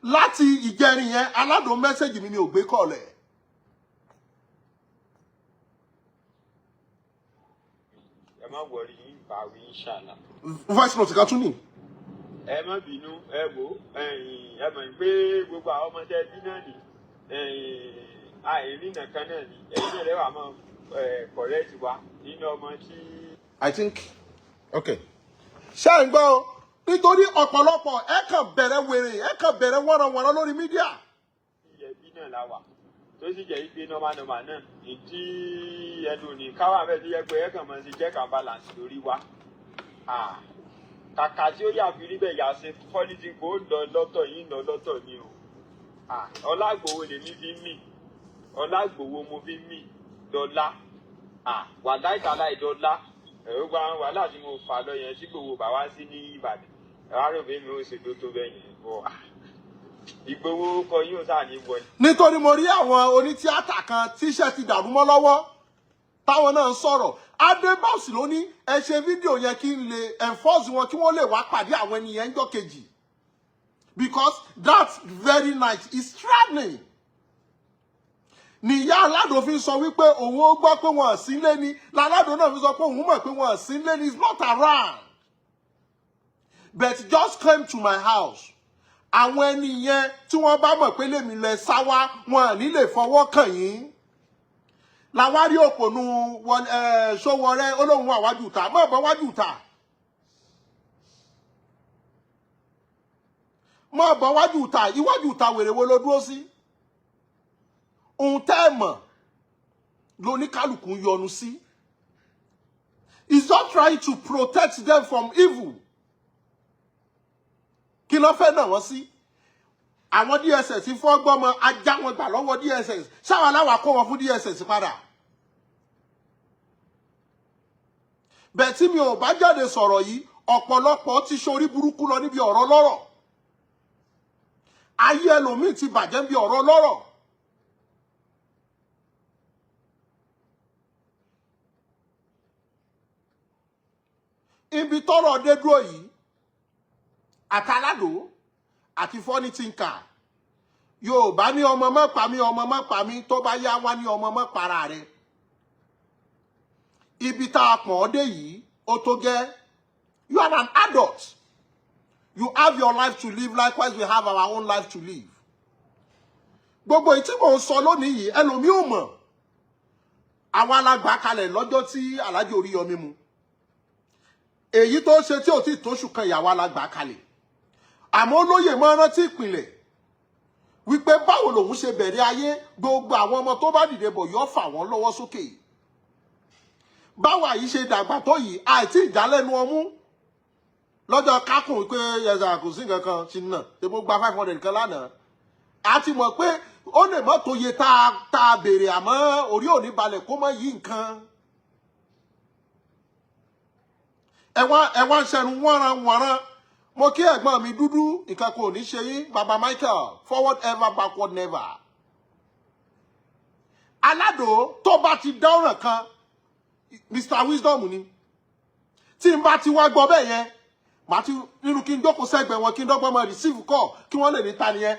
Láti ìjẹrin yẹn, aládùn message mi, mi ò gbé kọ̀lẹ̀. Ẹ má worry, yín bá wí, inshallah. Voice note kan tún ní. Ẹ má bínú. Ẹ wò, ẹ̀yin ẹ mọ̀ pé gbogbo àwọn ọmọdé bí náà ni àìrìnà kan náà ni ẹ̀yin náà lẹ́wàá máa correct wa nínú ọmọ tí. I think, okay, ṣé ẹ̀ ń gbọ́ o? Nítorí ọ̀pọ̀lọpọ̀ ẹ kàn bẹ̀rẹ̀ wèrè, ẹ kàn bẹ̀rẹ̀ wọ́nranwọ̀nran lórí media. Ẹbí náà la wà, tó sì jẹ́ pé normal normal náà ìdí ẹnu ní káwá bẹ́ẹ̀, tó yẹ pé ẹ kàn máa ṣe check and balance lórí wa. Kàkà tí ó yà fi rí bẹ́ẹ̀ yà ṣe fọ́lítì kò lọ lọ́tọ̀ yìí, lọ lọ́tọ̀ ni o. Ọlágbòwò lèmi fi ń mì, Ọlágbòwò mo fi ń mì dọ́là wàhálà ìtàlá ìdọ́là ẹ̀rọ gba wàhálà tí mo fà lọ yẹn tí gbòwò bá wá sí ní Ìbàdàn. Ẹ̀ wá rò pé mi ò ṣètò tó bẹ́ẹ̀ yẹn bọ̀, Ìgbòho kọ yóò sáà ní wọlé. Nítorí mo rí àwọn onítíátà kan tíṣẹ́ ti dàrú mọ́ lọ́wọ́, táwọn náà ń sọ̀rọ̀. Adébáùsì ló ní ẹ ṣe fídíò yẹn kí n lè enforce wọn, kí wọ́n lè wá pàdé àwọn ènìyàn ńjọ́ kejì, because that very night is travelling. Níyà Aládò fi sọ wípé òun ó gbọ́ pé wọ́n sí lé ní láládò náà fi sọ pé òun mọ̀ pé wọ́n sí lé ní. Is not around, but just came to my house. Àwọn ẹni yẹn, tí wọ́n bá mọ̀ pé lèmi lẹ sá wá, wọn à ní lè fọwọ́ kàn yín. Làwárí òpònú Ṣówọrẹ́ olóhùn wà wájú ta mọ̀ bọ́ wájú ta, mọ̀ bọ́ wájú ta. Iwájú ta wèrè wo ló dúró sí? Ohun tẹ́ ẹ̀ mọ̀ lóníkálùkù ń yọnu sí. He's not trying to protect them from evil. Kí ló fẹ́ náà wọ́n sí? Àwọn DSS fọ́gbọ́mọ ajá wọn gbà lọ́wọ́ DSS. Ṣáwa láwa kó wọn fún DSS padà. Bẹ́ẹ̀ tí mi ò bá jáde sọ̀rọ̀ yìí, ọ̀pọ̀lọpọ̀ ti ṣorí burúkú lọ níbi ọ̀rọ̀ lọ́rọ̀. Ayé ẹlòmíì ti bàjẹ́ níbi ọ̀rọ̀ lọ́rọ̀. Ibi tọ́rọ̀ dé dúró yìí, àtàládò àti Funny Thinker, Yorùbá ní ọmọ má pa mí, ọmọ má pa mí, tó bá yá wá ní ọmọ má para rẹ̀. Ibi tá a pọ̀n ọ́ dé yìí, ó tó gẹ́. You are an adult. You have your life to live, likewise we have our own life to live. Gbogbo èyí tí mò ń sọ lónìí yìí, ẹlòmíì ò mọ̀. Àwọn alágbà kalẹ̀ lọ́jọ́ tí Alhaji Oríyọmí mu. Èyí tó ṣe tí ò tí tóṣù kan, ìyàwó alágbà kalẹ̀. Àmọ́ olóyè máa rántí ìpìlẹ̀ wípé báwo lòun ṣe bẹ̀rẹ̀ ayé. Gbogbo àwọn ọmọ tó bá dìde bọ̀ yóò fà wọ́n lọ́wọ́ sókè. Báwa yìí ṣe dàgbà tó yìí, àìtí ìdálẹ́nu ọmú lọ́jọ́ kákùn pé ẹ̀sà kò sí nǹkan kan ti nà ṣe mo gba 500 kan lánàá. A ti mọ̀ pé ó lè mọ́ tó yẹ tá a béèrè, àmọ́ orí ò ní balẹ̀ kó mọ́ yí nǹkan. Ẹ wá ń ṣẹnu wọ́nran wọ̀nran. Mo kí ẹ̀gbọ́n mi dúdú, nǹkan kò ní ṣe yín, Baba Michael, forward ever, backward never. Aládò tó bá ti dá ọ̀ràn kan, Mr. Wisdom ni. Tí n bá ti wá gbọ́ bẹ́ẹ̀ yẹn, màá ti nínú kí n jókòó sẹ́gbẹ̀ẹ́ wọn, kí n dọ́gbọ́n máa receive call, kí wọ́n lè ní ta nìyẹn.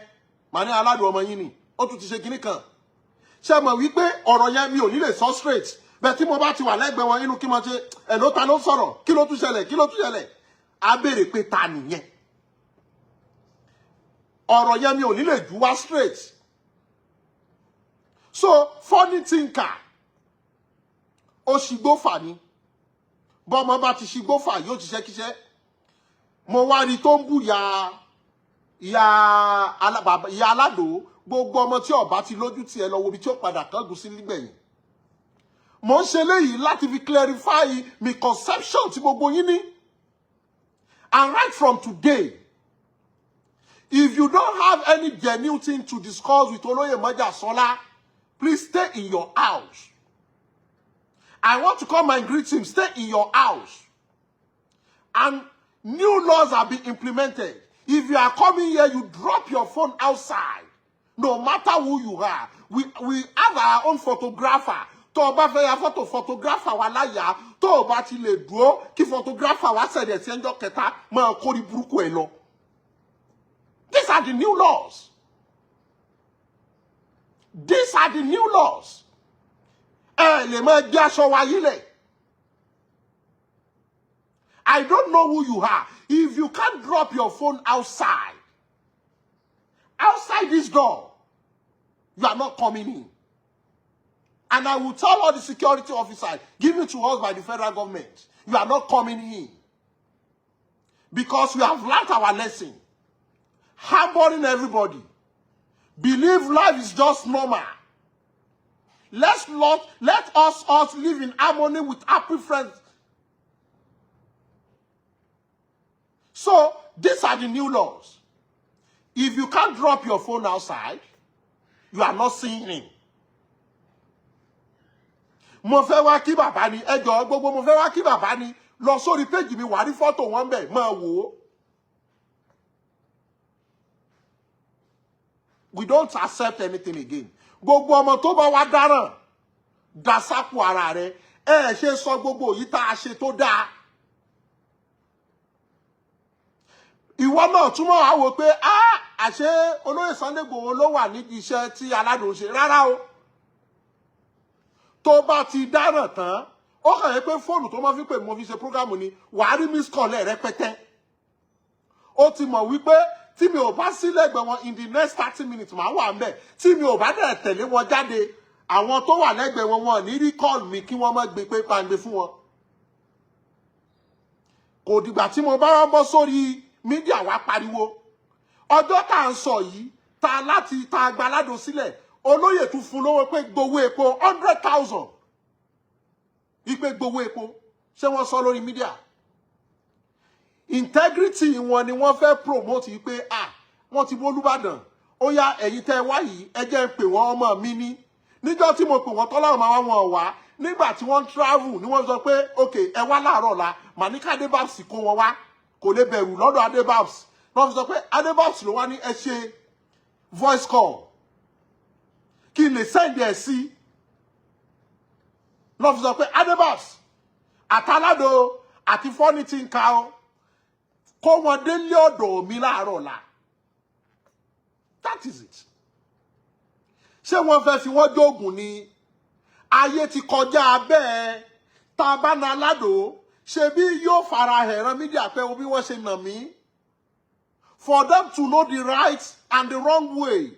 Màá ní aládò ọmọ yín ni, ó tún ti ṣe kinní kan. Ṣé mọ̀ wípé ọ̀rọ̀ yẹn mi ò ní lè sọ straight? Bẹ́ẹ̀ tí mo bá ti wà lẹ́gbẹ̀ẹ́ wọn, inú kí n máa ṣe ẹ̀ ló ta ló sọ̀rọ̀, kí ló tún ṣẹlẹ̀, kí ló tún ṣẹlẹ̀. A béèrè pé ta nìyẹn. Ọ̀rọ̀ yẹn mi ò ní lè jù wá straight. So Funny Thinker, ó ṣìgbófà ni. Bọ́mọ bá ti ṣìgbófà yóò ṣiṣẹ́ kíṣẹ́. Mo wá rí tó ń bú ya ìyá aládò. Gbogbo ọmọ tí ọba ti lójú tiẹ̀ lọ wo ibi tí ó padà kángun sí nígbẹ̀yìn. Mo ń ṣe léyìí láti fi clarify misconception tí gbogbo yín ní. And right from today, if you don't have any genuine thing to discuss with Olóyè Májàsọ́lá, please stay in your house. I want to come and greet him. Stay in your house. And new laws are being implemented. If you are coming here, you drop your phone outside. No matter who you are. We have our own photographer. Tó o bá fẹ́ ya fọ́tò, photographer wa láyà. Tó o bá ti lè dúró kí photographer wa ṣẹ̀dẹ̀ sí ẹjọ́ kẹta, máa kórìí burúkú ẹ lọ. These are the new laws. These are the new laws. Ẹ lè máa gbé aṣọ wa yílẹ̀. I don't know who you are. If you can't drop your phone outside, outside this door, you are not coming in. And I will tell all the security officers given to us by the federal government, you are not coming in. Because we have learned our lesson. Hampering everybody. Believe life is just normal. Let us live in harmony with happy friends. So, these are the new laws. If you can't drop your phone outside, you are not seeing him. Mo fẹ́ wá kí bàbá ni, ẹ jọ̀ọ́, gbogbo mo fẹ́ wá kí bàbá ni, lọ sórí péjì mi, wàá rí fọ́tò wọn bẹ̀, máa wò ó. We don't accept anything again. Gbogbo ọmọ tó bá wá dáràn, dá sápò ara rẹ. Ẹ ṣe sọ gbogbo yìí tá a ṣe tó dáa. Ìwọ náà túmọ̀ á wò pé àṣé olóyè Sunday Igboho ló wà nídìí iṣẹ́ tí aládùn ṣe. Rárá o. Tó bá ti dáràn tán, ó kàn yẹ pé fóònù tó máa fi pè mo fi ṣe prógámù ni, wàá rí miss call ẹ̀ rẹpẹtẹ. Ó ti mọ̀ wípé tí mi ò bá sí lẹ́gbẹ̀ẹ́ wọn in the next 30 minutes, màá wà ńbẹ̀. Tí mi ò bá dẹ̀ tẹ̀lé wọn jáde, Àwọn tó wà lẹ́gbẹ̀ẹ́ wọn, wọn ní rí call mi kí wọ́n má gbé pé pàǹgbé fún wọn. Kò dìgbà tí mo bá wá bọ́ sórí media wá pariwo. Ọjọ́ tá à ń sọ yìí, ta láti ta agbaládò sílẹ̀, olóyè tún fún lówó pé gbowó epo, 100,000, ipe gbowó epo. Ṣé wọ́n sọ lórí media? Integrity wọn ni wọ́n fẹ́ promote yìí pé, ah, wọ́n ti mú Olúbàdàn. Ó yá, ẹ̀yin tẹ́ ẹ wá yìí, ẹ jẹ́ ń pè wọ́n. Ọmọ mi ní níjọ́ tí mo pè wọ́n, tọ́láwọn máa wá wọn wá. Nígbà tí wọ́n travel ni wọ́n sọ pé, "Ok, ẹ wá láàárọ̀ la." Màníkà Adébábs kó wọn wá, kò lè bẹ̀rù lọ́dọ̀ Adébábs. Wọ́n fi sọ pé Adébábs ló wá ní ẹ ṣe voice call kí n lè send ẹ̀ sí. Lọ́ fi sọ pé Adébábs àtàládò àti Funny Thinker o, kó wọn délé ọ̀dọ̀ mi láàárọ̀ la. That is it. Ṣé wọ́n fẹ́ fi wọ́n jóògùn ni? Ayé ti kọjá bẹ́ẹ̀. Tá a bá na aládò, ṣe bí yóò fara ẹ̀ràn media pé o bí wọ́n ṣe nà mí, for them to know the right and the wrong way.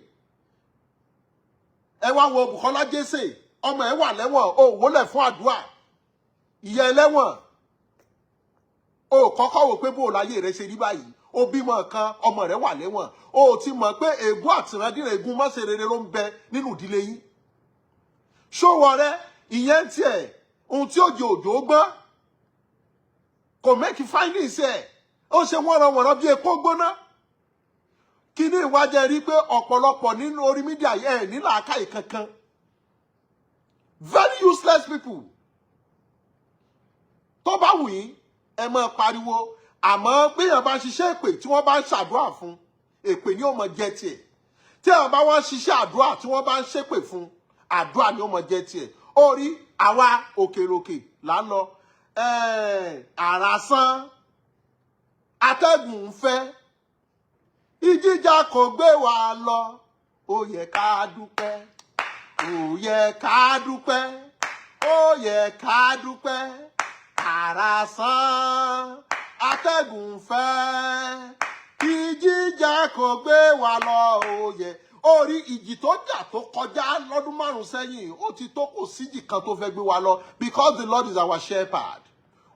Ẹ wá wo Bukola Jesse, ọmọ ẹ wà lẹ́wọ̀n, o wólẹ̀ fún àdúrà ìyá ẹlẹ́wọ̀n. O kọ́kọ́ wò pé bó o láyé rẹ ṣe rí báyìí. O bímọ kan, ọmọ rẹ wà lẹ́wọ̀n. O ti mọ̀ pé ègún àtìrandíran, ègún mọ́ṣẹ́ rere ló ń bẹ nínú ìdílé yín. Ṣòwò rẹ ìyẹn tiẹ̀, ohun tí òjò òjò gbọ́n kò make findings ẹ̀. Ó ṣe wọ́nranwọ̀nran bí epo gbóná. Kíní ìwájẹ rí pé ọ̀pọ̀lọpọ̀ nínú orí media ẹ̀ ní làákàyè kankan, very useless people. Tó bá wù yín, ẹ máa pariwo, àmọ́ béèyàn bá ń ṣiṣẹ́ èpè, tí wọ́n bá ń ṣàdúrà fún, èpè ni ó mọ jẹ́ tiẹ̀. Tí àwọn bá wọ́n ń ṣiṣẹ́ àdúrà, tí wọ́n bá ń ṣépè fún, àdúrà ni ó mọ jẹ́ tiẹ̀. Ó rí àwa òkèròkè là ń lọ. Àràsán atẹ́gùn ń fẹ́, ìjìjà kò gbé wa lọ. Ó yẹ ká dúpẹ́, ó yẹ ká dúpẹ́, ó yẹ ká dúpẹ́. Àràsán atẹ́gùn fẹ́, ìjìjà kò gbé wa lọ. Ó yẹ orí ìjì tó jà tó kọjá lọ́dún 5 sẹ́yìn, ó ti tó. Kò síjì kan tó fẹ́ gbé wa lọ, because the Lord is our shepherd,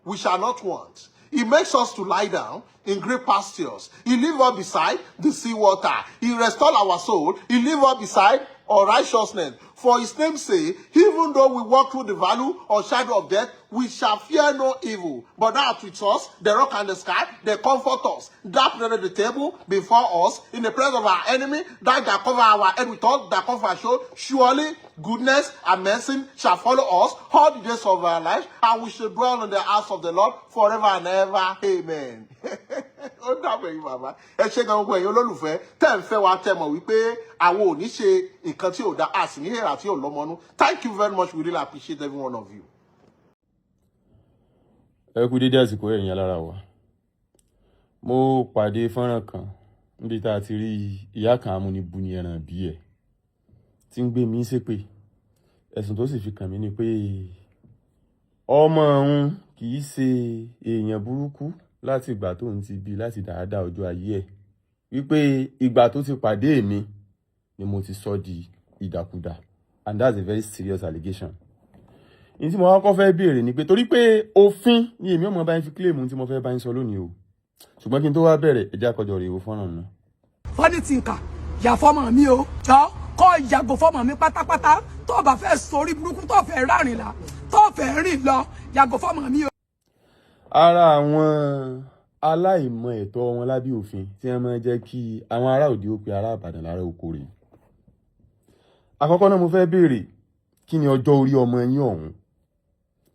we shall not want. He makes us to lie down in green pastures. He lead us beside the sea water. He restore our soul. He lead us beside our righteousness for his name's sake. Even though we walk through the valley or shadow of death, we shall fear no evil. But thou art with us, the rod and the staff, they comfort us. Thou prepared the table before us in the presence of our enemy. Thou that cover our head with oil, that cover our show. Surely goodness and mercy shall follow us all the days of our life, and we shall dwell in the house of the Lord forever and ever. Amen. Ó dàbọ̀ yìí, bàbá. Ẹ ṣe gan, gbogbo ẹ̀yin olólùfẹ́ tẹ́ ń fẹ́ wa, tẹ́ mọ̀ wípé àwọn ò ní ṣe nǹkan tí ò dá, a sì ní èrà tí ò lọ́mọnú. Thank you very much. We really appreciate every one of you. Ẹ kú dédé àsìkò, ẹ̀yin alára wa. Mo pàdé fọ́nrán kan níbi tá a ti rí ìyá kan amúnibúni ẹran bí ẹ̀ tí ń gbé mi ṣépè. Ẹ̀sùn tó sì fi kàn mí ni pé ọmọ òun kì í ṣe èèyàn burúkú láti ìgbà tóun ti bí, láti dáadáa ọjọ́ ayé ẹ̀, wípé ìgbà tó ti pàdé mi ni mo ti sọ di ìdàkudà, and that's a very serious allegation. Ní tí mo kọ́kọ́ fẹ́ béèrè ni pé, torí pé òfin ni èmi ọmọ bá ń fi claim tí mo fẹ́ bá ń sọ lónìí o, ṣùgbọ́n kí n tó wá bẹ̀rẹ̀, ẹ jẹ́ àkọjọ rèé wo fọ́nrán náà. Funny Thinker, yà fọ́mọ mi o, jọ kọ́ yàgò fọ́mọ mi pátápátá. Tó bá fẹ́ sórí burúkú, tó fẹ́ rárìn là, tó fẹ́ rìn lọ, yàgò fọ́mọ mi o. Ara àwọn aláìmọ̀ ẹ̀tọ́ wọn lábẹ́ òfin tí wọ́n máa jẹ́ kí àwọn ará òde ó pe ará Ìbàdàn lára oko rèé. Àkọ́kọ́ náà, mo fẹ́ béèrè, kí ni ọjọ́ orí ọmọ yín ọ̀hún?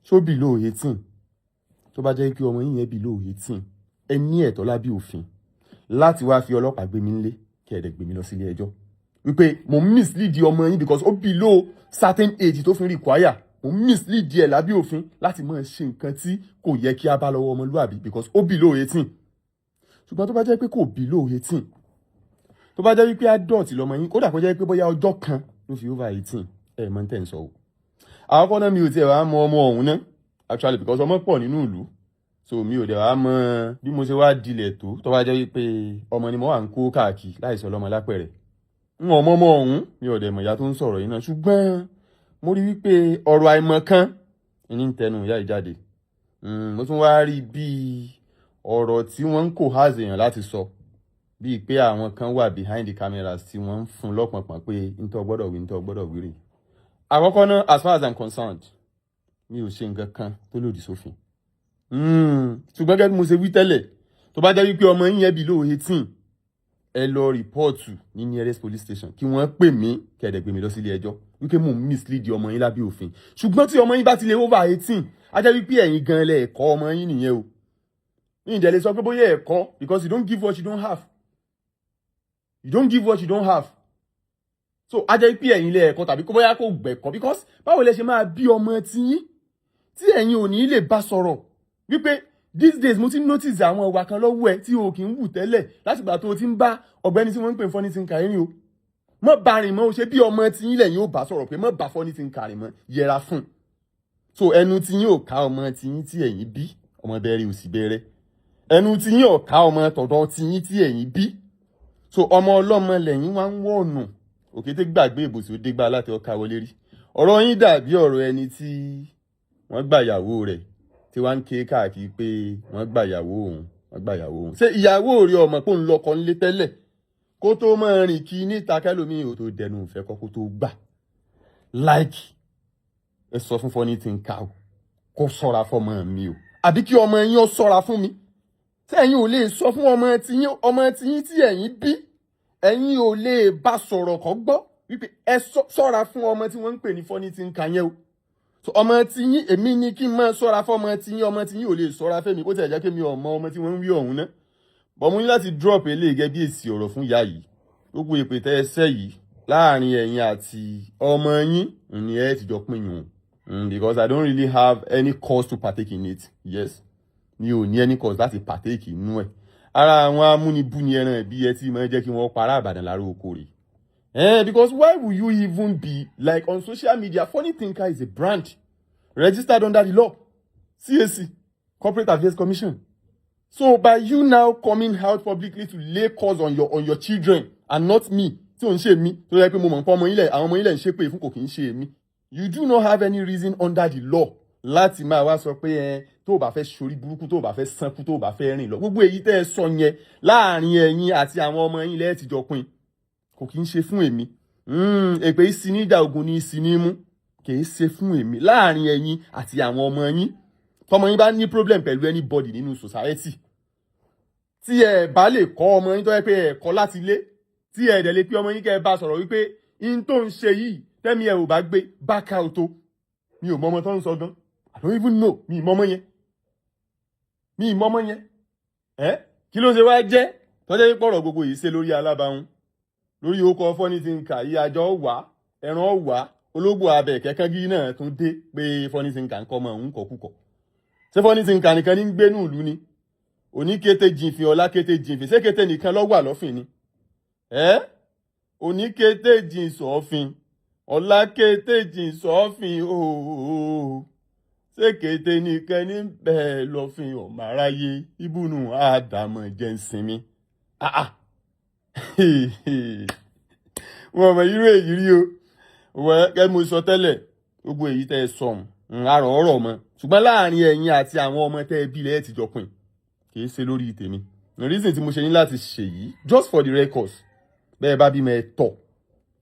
Ṣó below 18? Tó bá jẹ́ pé ọmọ yín yẹn below 18, ẹ ní ẹ̀tọ́ lábẹ́ òfin láti wá fi ọlọ́pàá gbé mi nílé, kí ẹ dẹ̀ gbé mi lọ sílé ẹjọ́ wípé mo mislead ọmọ yín, because ó below certain age tó fi require. Mo mislead ẹ̀ lábẹ́ òfin láti máa ṣe nǹkan tí kò yẹ kí a bá lọ́wọ́ ọmọlúàbí, because ó below 18. Ṣùgbọ́n tó bá jẹ́ pé kò below 18, tó bá jẹ́ wípé adult lọmọ yín, kódà kó jẹ́ pé bóyá ọjọ́ kan ló fi over 18, ẹ̀ mọ̀ tẹ̀ ń sọ o. Àkọ́kọ́ náà, mi ò tiẹ̀ wá mọ ọmọ ọ̀hún náà actually, because ọmọ pọ̀ nínú ìlú, so mi ò dẹ̀ wá mọ bí mo ṣe wá dilẹ̀ tó. Tó bá jẹ́ wípé ọmọ ni mo wà ń kó káàkiri láìsọ ọlọ́mọ lápẹ̀rẹ̀, n ò mọ ọmọ ọ̀hún, mi ò dẹ̀ mọ̀ ìyá tó ń sọ̀rọ̀ yìí náà, ṣùgbọ́n Mo rí wípé ọ̀rọ̀ àìmọ̀ kan ní ń tẹnu ìyá yìí jáde. Mo tún wá rí bíi ọ̀rọ̀ tí wọ́n ń kò háàzì èèyàn láti sọ, bíi pé àwọn kan wà behind the cameras tí wọ́n ń fún lọ́pọ̀npọ̀n pé ntọ́ gbọ́dọ̀ wí, ntọ́ gbọ́dọ̀ wí rè. Àkọ́kọ́ náà, as far as I'm concerned, mi ò ṣe nǹkan kan tó lòdì sófin. Ṣùgbọ́n gẹ́gẹ́ bí mo ṣe wí tẹ́lẹ̀, tó bá jẹ́ wípé ọmọ yín yẹn below 18, ẹ lọ report ní nearest police station, kí wọ́n pè mí, kẹ̀dẹ̀ gbé mi lọ sílé ẹjọ́ wípé mò ń mislead ọmọ yín lábẹ́ òfin. Ṣùgbọ́n tí ọmọ yín bá ti lè over 18, á jẹ́ wípé ẹ̀yin gan lẹ ẹ̀kọ́ ọmọ yín nìyẹn o. Ní ìdẹ̀ lè sọ pé bóyá ẹ̀kọ́, because you don't give what you don't have. You don't give what you don't have. So á jẹ́ wípé ẹ̀yin lẹ ẹ̀kọ́ tàbí kó bóyá kò gbẹ̀kọ́, because báwo lẹ ṣe máa bí ọmọ tiyín tí ẹ̀yin ò ní lè bá sọ̀rọ̀ wípé these days mo ti notice àwọn ìwà kan lọ́wọ́ ẹ tí o kì í wù tẹ́lẹ̀ látìgbà tó o ti ń bá ọ̀gbẹ́ni tí wọ́n ń pè ní Funny Thinker rìn o? Mọ́ bá rìn mọ́ o. Ṣe bí ọmọ tí yín lẹ́yìn ó bá sọ̀rọ̀ pé mọ́ bá Funny Thinker rìn mọ́, yẹra fún un. So ẹnu tí yín ò ká ọmọ tí yín tí ẹ̀yin bí, ọmọ bẹ̀rẹ̀ ò sì bẹ̀rẹ̀, ẹnu tí yín ò ká ọmọ tọ̀dọ̀ tí yín tí ẹ̀yin bí. So ọmọ ọlọ́mọ lẹ́yìn wá ń wọ̀nù òkété gbàgbé ìbòsí ó dégbà láti ọkà wọlé rí. Ọ̀rọ̀ yín dàbí ọ̀rọ̀ ẹni tí wọ́n gbàyàwó rẹ̀ tí wọ́n ń ké káàkiri pé wọ́n gbàyàwó òun, wọ́n gbàyàwó òun. Ṣé ìyàwó rẹ̀ ọmọ pò ń lọkọ ńlé tẹ́lẹ̀ kó tó máa rìn kí níta, kẹlòmíì ò tó dẹnu ìfẹ́ kọ́ kó tó gbà? Like, ẹ sọ fún Funny Thinker o, kó ṣọ́ra fọmọ mi o, àbí kí ọmọ yín ó ṣọ́ra fún mi. Tí ẹ̀yin ò lè sọ fún ọmọ tiyín, ọmọ tiyín tí ẹ̀yin bí, ẹ̀yin ò lè bá sọ̀rọ̀ kọ́ gbọ́ wípé ẹ ṣọ́ra fún ọmọ tí wọ́n ń pè ní Funny Thinker yẹn o. So ọmọ tiyín, èmi ní kí n máa ṣọ́ra fún ọmọ tiyín, ọmọ tiyín ò lè ṣọ́ra fẹ́mi. Bó tilẹ̀ jẹ́ pé mi ò mọ ọmọ tí wọ́n ń wí ọ̀hún náà bọ̀, mo ní láti drop eléyìí gẹ́gẹ́ bí èsì ọ̀rọ̀ fún ìyá yìí. Gbogbo èpè tẹ́ ẹ sẹ́ yìí, láàrin ẹ̀yin àti ọmọ yín ni ẹ ti jọ pín yùn, because I don't really have any cause to partake in it. Yes, mi ò ní any cause láti partake inú ẹ̀. Ara àwọn amúnibúni ẹran ẹ̀bí ẹ tí máa jẹ́ kí wọ́n para Ìbàdàn lára oko rè. Because why will you even be like on social media? Funny Thinker is a brand registered under the law, CAC, Corporate Affairs Commission. So by you now coming out publicly to lay curse on your children and not me, tí ò ń ṣe mí, tó yẹ pé mo mọ̀ nǹkan ọmọ ilẹ̀, àwọn ọmọ ilẹ̀ ń ṣépè fún, kò kì í ṣe èmi. You do not have any reason under the law láti máa wá sọ pé ẹ tó o bá fẹ́ ṣorí burúkú, tó o bá fẹ́ sánkú, tó o bá fẹ́ rìn lọ. Gbogbo èyí tẹ́ ẹ sọ yẹn, láàrin ẹ̀yin àti àwọn ọmọ yín lẹ́ẹ̀ tìjọ pín, kò kì í ṣe fún èmi. Èpè ìsìn ìjà ogun ní ìsìn ní mú, kì í ṣe fún èmi. Láàrin ẹ̀yin àti àwọn ọmọ yín, tọmọ yín bá ní problem pẹ̀lú anybody nínú society, tí ẹ bá lè kọ́ ọmọ yín, tó yẹ pé ẹ kọ́ láti ilé, tí ẹ dẹ̀ lè pé ọmọ yín kẹ́ ẹ bá sọ̀rọ̀ wípé in tó ń ṣe yìí, tẹ́mi ẹ ò bá gbé back out o. Mi ò mọ ọmọ tó ń sọ gan. I don't even know. Mi ì mọ ọmọ yẹn, mi ì mọ ọmọ yẹn. Ẹ kí ló ṣe wá jẹ́ tọ́jú pé pọ̀rọ̀ gbogbo yìí ṣe lórí alábàáhùn lórí okọ̀ Funny Thinker yìí? Àjọ wà, ẹran wà, ológbò abẹ kẹ́kẹ́ náà tún dé pé Funny Thinker ń kọ́ ọmọ òun kọ̀kúkọ̀. Ṣé Funny Thinker nìkan ní ń gbénú ìlú ni? Oníkété jìnfìn, ọlá kété jìnfìn, ṣé kété nìkan ló wà lọ́fìn ni? Ẹ́ oníkété jìn sọ́fin, ọlá kété jìn sọ́fin ooo, ṣé kété nìkan ní bẹ́ẹ̀ lọ́fìn? Ọmọ aráyé ìbùnú àdàmọ̀ jẹ́ ń sinmi. Ah ah, wọn mọ irú èyí rí o. Wọ́n kẹ́ mo sọ tẹ́lẹ̀, gbogbo èyí tẹ́ ẹ sọ̀hún àrọ̀ ọ̀rọ̀ mọ́, ṣùgbọ́n láàrin ẹ̀yin àti àwọn ọmọ tẹ́ ẹ bí lẹ́ẹ̀ ti jọ pín, kì í ṣe lórí tèmi. The reason tí mo ṣe ní láti ṣèyí, just for the records, bẹ́ẹ̀ bá bímọ, ẹ tọ̀,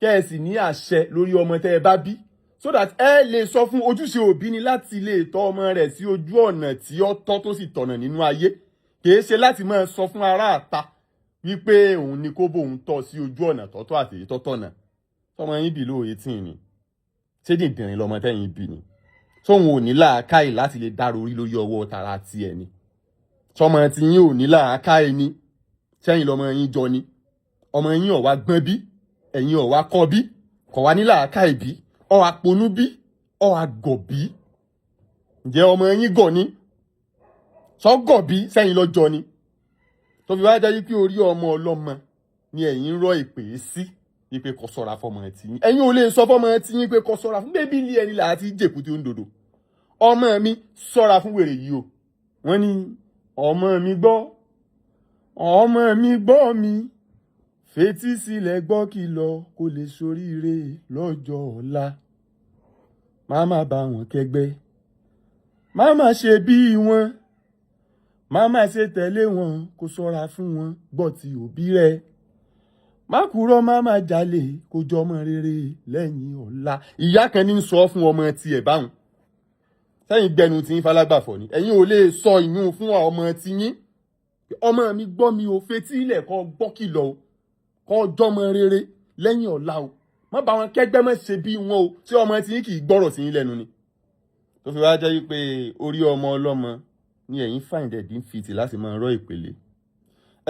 kẹ́ ẹ sì ní àṣẹ lórí ọmọ tẹ́ ẹ bá bí, so that ẹ lè sọ fún. Ojúṣe òbí ni láti lè tọ́ ọmọ rẹ̀ sí ojú ọ̀nà tí ó tọ́ tó sì tọ̀nà nínú ayé. Kì í ṣe láti máa sọ fún ará àta wípé òun ni kó bóun tọ́ sí ojú ọ̀nà tọ́tọ́ àti èyí tọ́tọ̀nà. Tọmọ yín below 18 ni, ṣé dìndìnrín lọmọ tẹ́yìn bí ni? Tóun ò ní làákàyè láti lè dárò orí lórí ọwọ́ tara tiẹ̀ ni? Tọmọ tí yín ò ní làákàyè ni? Sẹ́yìn lọmọ yín jọ ni? Ọmọ yín ò wá gbọ́n bí, ẹ̀yin ò wá kọ́ bí, kò wá ní làákàyè bí, ọ̀ àponú bí, ọ̀ àgọ̀ bí? Ǹjẹ́ ọmọ yín gọ̀ ni? Sọ́gọ̀ bí sẹ́yìn lọ́jọ́ ni tó fi wá jẹ́ pé orí ọmọ ọlọ́mọ ni ẹ̀yin ń rọ́ ìpè sí wípé kó ṣọ́ra fọmọ ẹ̀ tí yín? Ẹ̀yin ò lè sọ fọmọ ẹ̀ tí yín pé kó ṣọ́ra fún bébí ilé ẹni là á ti jèkú tí ó ń dòdò. Ọmọ mi, ṣọ́ra fún wèrè yìí o. Wọ́n ní ọmọ mi gbọ́, ọmọ mi gbọ́ mi, fetí sílẹ̀ gbọ́ kìlọ̀, kó lè ṣoríire lọ́jọ́ ọ̀la. Má má bá wọn kẹ́gbẹ́, má má ṣe bí wọn, má má ṣe tẹ̀lé wọn, kó ṣọ́ra fún wọn, gbọ́ ti òbí rẹ̀. Má kúrò, má má jalè, kó jọmọ rere lẹ́yìn ọ̀la. Ìyá kan ní ń sọ fún ọmọ tiẹ̀ báwọn. Sẹ́yìn gbẹnu tí ń falágbàfọ̀ ni ẹ̀yin ò lè sọ ìyún fún ọmọ tiyín. Ọmọ mi, gbọ́ mi ò, fetí ilẹ̀ kọ́, gbọ́ kìlọ̀ o, kọ́ jọmọ rere lẹ́yìn ọ̀la o, má bá wọn kẹ́gbẹ́, má ṣe bí wọn o. Tí ọmọ tí yín kì í gbọ́rọ̀ sí yín lẹ́nu ni tó fi wá jẹ́ wípé orí ọmọ ọlọ́mọ ni ẹ̀yin find it fit láti máa rọ́ ìpele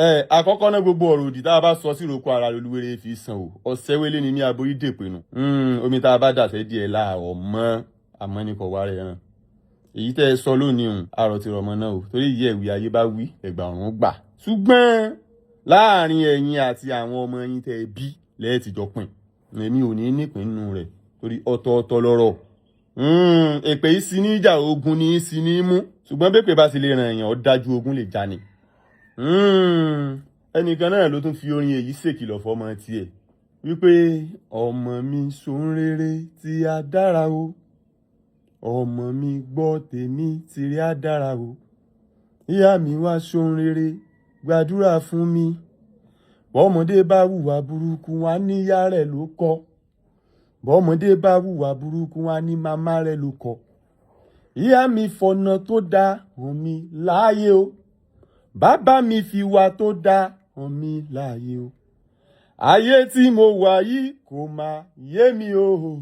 ẹ? Àkọ́kọ́ náà, gbogbo ọ̀rọ̀ òdì tá a bá sọ sí ìrókò ara lolúwere fi sàn o. Ọ̀sẹ̀ ni ní aborí dèpè nù. Omi tá a bá dàsẹ́ díẹ̀ láàrọ̀ mọ́ àmọ́ ní kò wá rẹ̀ ràn. Èyí tẹ́ ẹ sọ lónìí hùn àrò ti rọmọ náà o, torí ìyẹ́ ìwé ayé bá wí ẹ̀gbà ọ̀run gbà. Ṣùgbọ́n láàrin ẹ̀yin àti àwọn ọmọ yín tẹ́ ẹ bí lẹ́ẹ̀tì jọ pín, èmi ò ní nípìn nínú rẹ̀ torí ọ̀tọ̀ọ̀tọ̀ lọ́rọ̀. Èpè yìí sí ní ìjà, ogun ní í sí ní mú, ṣùgbọ́n bẹ́pẹ̀ bá sì lè ràn èèyàn, ó dájú ogun lè já ni. Ẹnìkan náà ló tún fi orin èyí ṣèkìlọ̀ fọmọ tiẹ̀ wípé, "Ọmọ mi, ṣòun rere tí a dára o. Ọmọ mi, gbọ́ tèmi, tìrẹ á dára o. Ìyá mi, wá ṣòun rere, gbàdúrà fún mi. Bọ́mọdé bá hùwà burúkú, wá níyá rẹ̀ ló kọ́. Bọ́mọdé bá hùwà burúkú, wá ní màmá rẹ̀ ló kọ́. Ìyá mi fọ̀nà tó dáa hàn mí láàyè o. Bàbá mi fi wà tó dáa hàn mí láàyè o. Ayé tí mo wà yìí kò máa yé mi o.